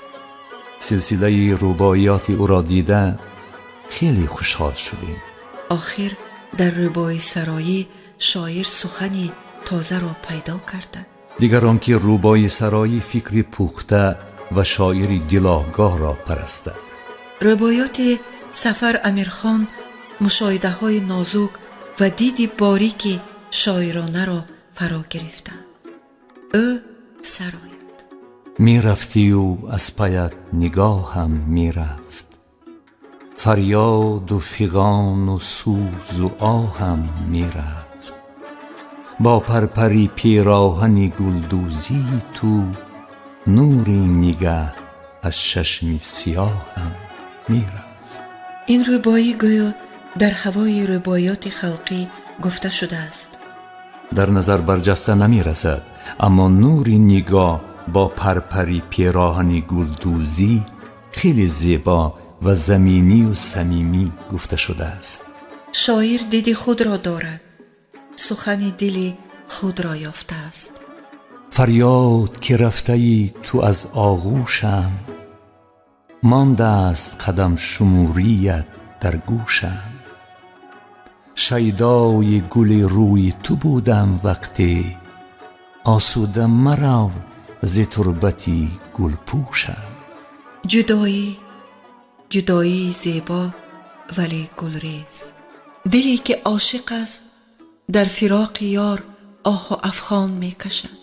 B: Силсилаи рубоиёти ӯро дида хеле хушҳол шудем.
A: Охир дар рубоисароӣ шоир сухани тозаро пайдо карда.
B: Дигар он ки рубоисароӣ фикри пухта ва шоири дилогоҳро парастад.
A: Рубоиёти Сафар Амирхон мушоҳидаҳои нозук ва диди борики шоиронаро фаро гирифтанд. Ӯ сарояд.
B: Мерафтию аз паят нигоҳам мерафт, фарёду фиғону сӯзу оҳам мерафт. Бо парпари пироҳани гулдӯзии ту нури нигаҳ аз чашми сиёҳам мерафт.
A: Ин рубоӣ гӯё дар ҳавои рубоиёти халқӣ гуфта шудааст.
B: Дар назар барҷаста намерасад, аммо нури нигоҳ бо парпари пироҳани гулдӯзӣ хеле зебо ва заминию самимӣ гуфта шудааст.
A: Шоир диди худро дорад, сухани дили худро ёфтааст.
B: Фарёд ки рафтаи ту аз оғӯшам, мондааст қадамшумурият дар гӯшам. Шайдои гули рӯи ту будам вақте, осуда марав зи турбати гулпӯшам.
A: Ҷудоӣ, ҷудоии зебо, вале гулрез. Диле ки ошиқ аст дар фироқи ёр оҳу афғон мекашад.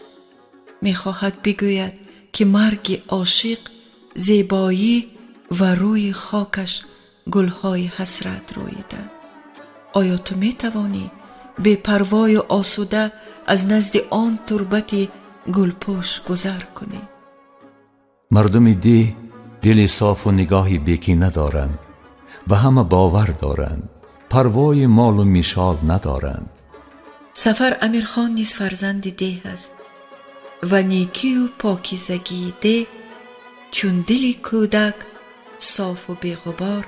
A: Мехоҳад бигӯяд ки марги ошиқ зебоӣ ва рӯи хокаш гулҳои ҳасрат рӯида. Оё ту метавонӣ бепарвою осуда аз назди он турбати гулпӯш гузар кунӣ?
B: Мардуми деҳ дили софу нигоҳи бекина доранд, ба ҳама бовар доранд, парвои молу мишол надоранд.
A: Сафар Амирхон низ фарзанди деҳ аст ва некию покизагии деҳ чун дили кӯдак софу беғубор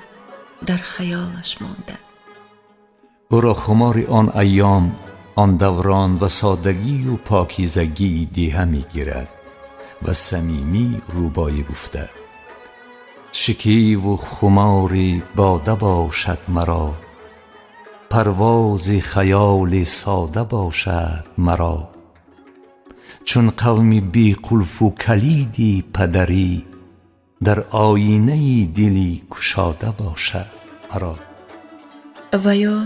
A: дар хаёлаш монда.
B: Ӯро хумори он айём, он даврон ва содагию покизагии деҳа мегирад ва самимӣ рубоӣ гуфта: шикиву хумори бода бошад маро, парвози хаёли сода бошад маро. Чун қавми беқулфу калиди падарӣ дар оинаи дили кушода бошад маро.
A: Ва ё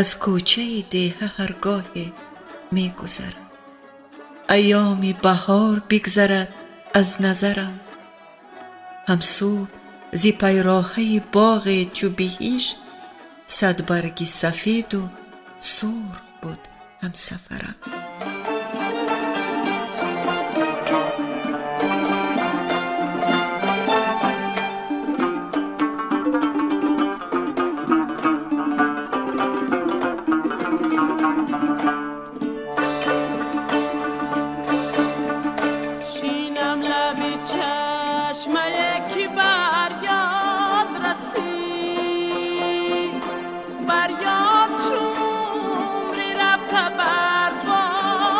A: аз кӯчаи деҳа ҳаргоҳе мегузарам, айёми баҳор бигзарад аз назарам. Ҳамсӯ зи пайроҳаи боғе чу биҳишт садбарги сафеду сурх буд ҳамсафарам.
K: Шинам лаби чашмае ки бар ёд расид, бар ёд чумри рафта бар бод.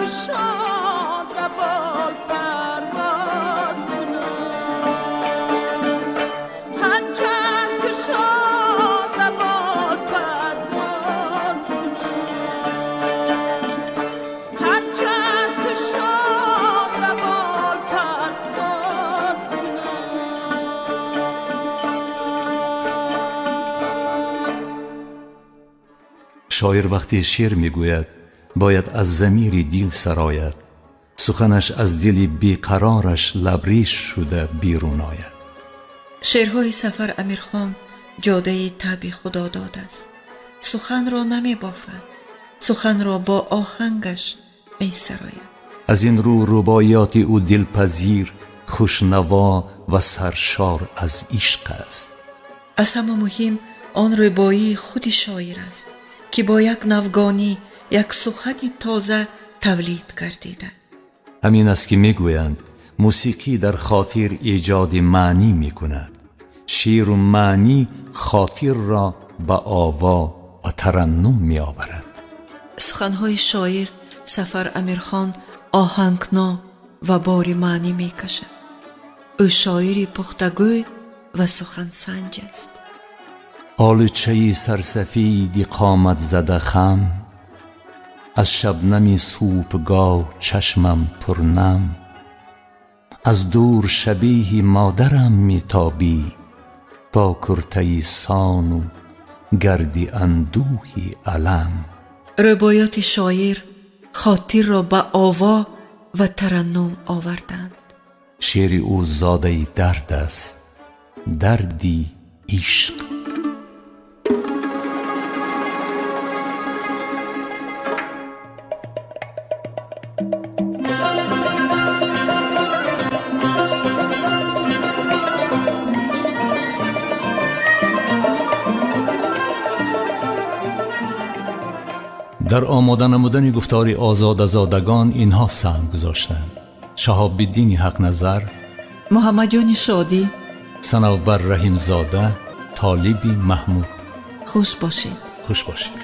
K: کشاده بال پرواز کنم، هرچند کشاده بال پرواز کنم، هرچند کشاده بال پرواز کنم.
B: Шоир вақте шеър мегӯяд, бояд аз замири дил сарояд, суханаш аз дили беқарораш лабрез шуда берун ояд.
A: Шеърҳои Сафар Амирхон ҷодаи таби худодод аст. Суханро намебофад, суханро бо оҳангаш месарояд.
B: Аз ин рӯ рубоиёти ӯ дилпазир, хушнаво ва саршор аз ишқ аст.
A: Аз ҳама муҳим он рубоии худи шоир аст, ки бо як навгонӣ, як сухани тоза тавлид гардида.
B: Ҳамин аст, ки мегӯянд, мусиқӣ дар хотир эҷоди маънӣ мекунад. Шеъру маънӣ хотирро ба ово ва тараннум меоварад.
A: Суханҳои шоир Сафар Амирхон оҳангнок ва бори маънӣ мекашад. Ӯ шоири пухтагӯй ва сухансанҷ аст.
B: Олучаи сарсафиди қомат зада хам, аз шабнами субҳгоҳ чашмам пурнам, аз дур шабеҳи модарам метобӣ, бо куртаи сону гарди андӯҳи алам.
A: Рубоёти шоир хотирро ба ово ва тараннум оварданд.
B: Шеъри ӯ зодаи дард аст, дарди ишқ. Дар омода намудани гуфтори озодазодагон инҳо саҳм гузоштанд: Шаҳобиддини Ҳақназар,
A: Муҳаммадҷони Шодӣ,
B: Санавбар Раҳимзода, Толиби Маҳмуд.
A: Хуш бошед.
B: Хуш бошед.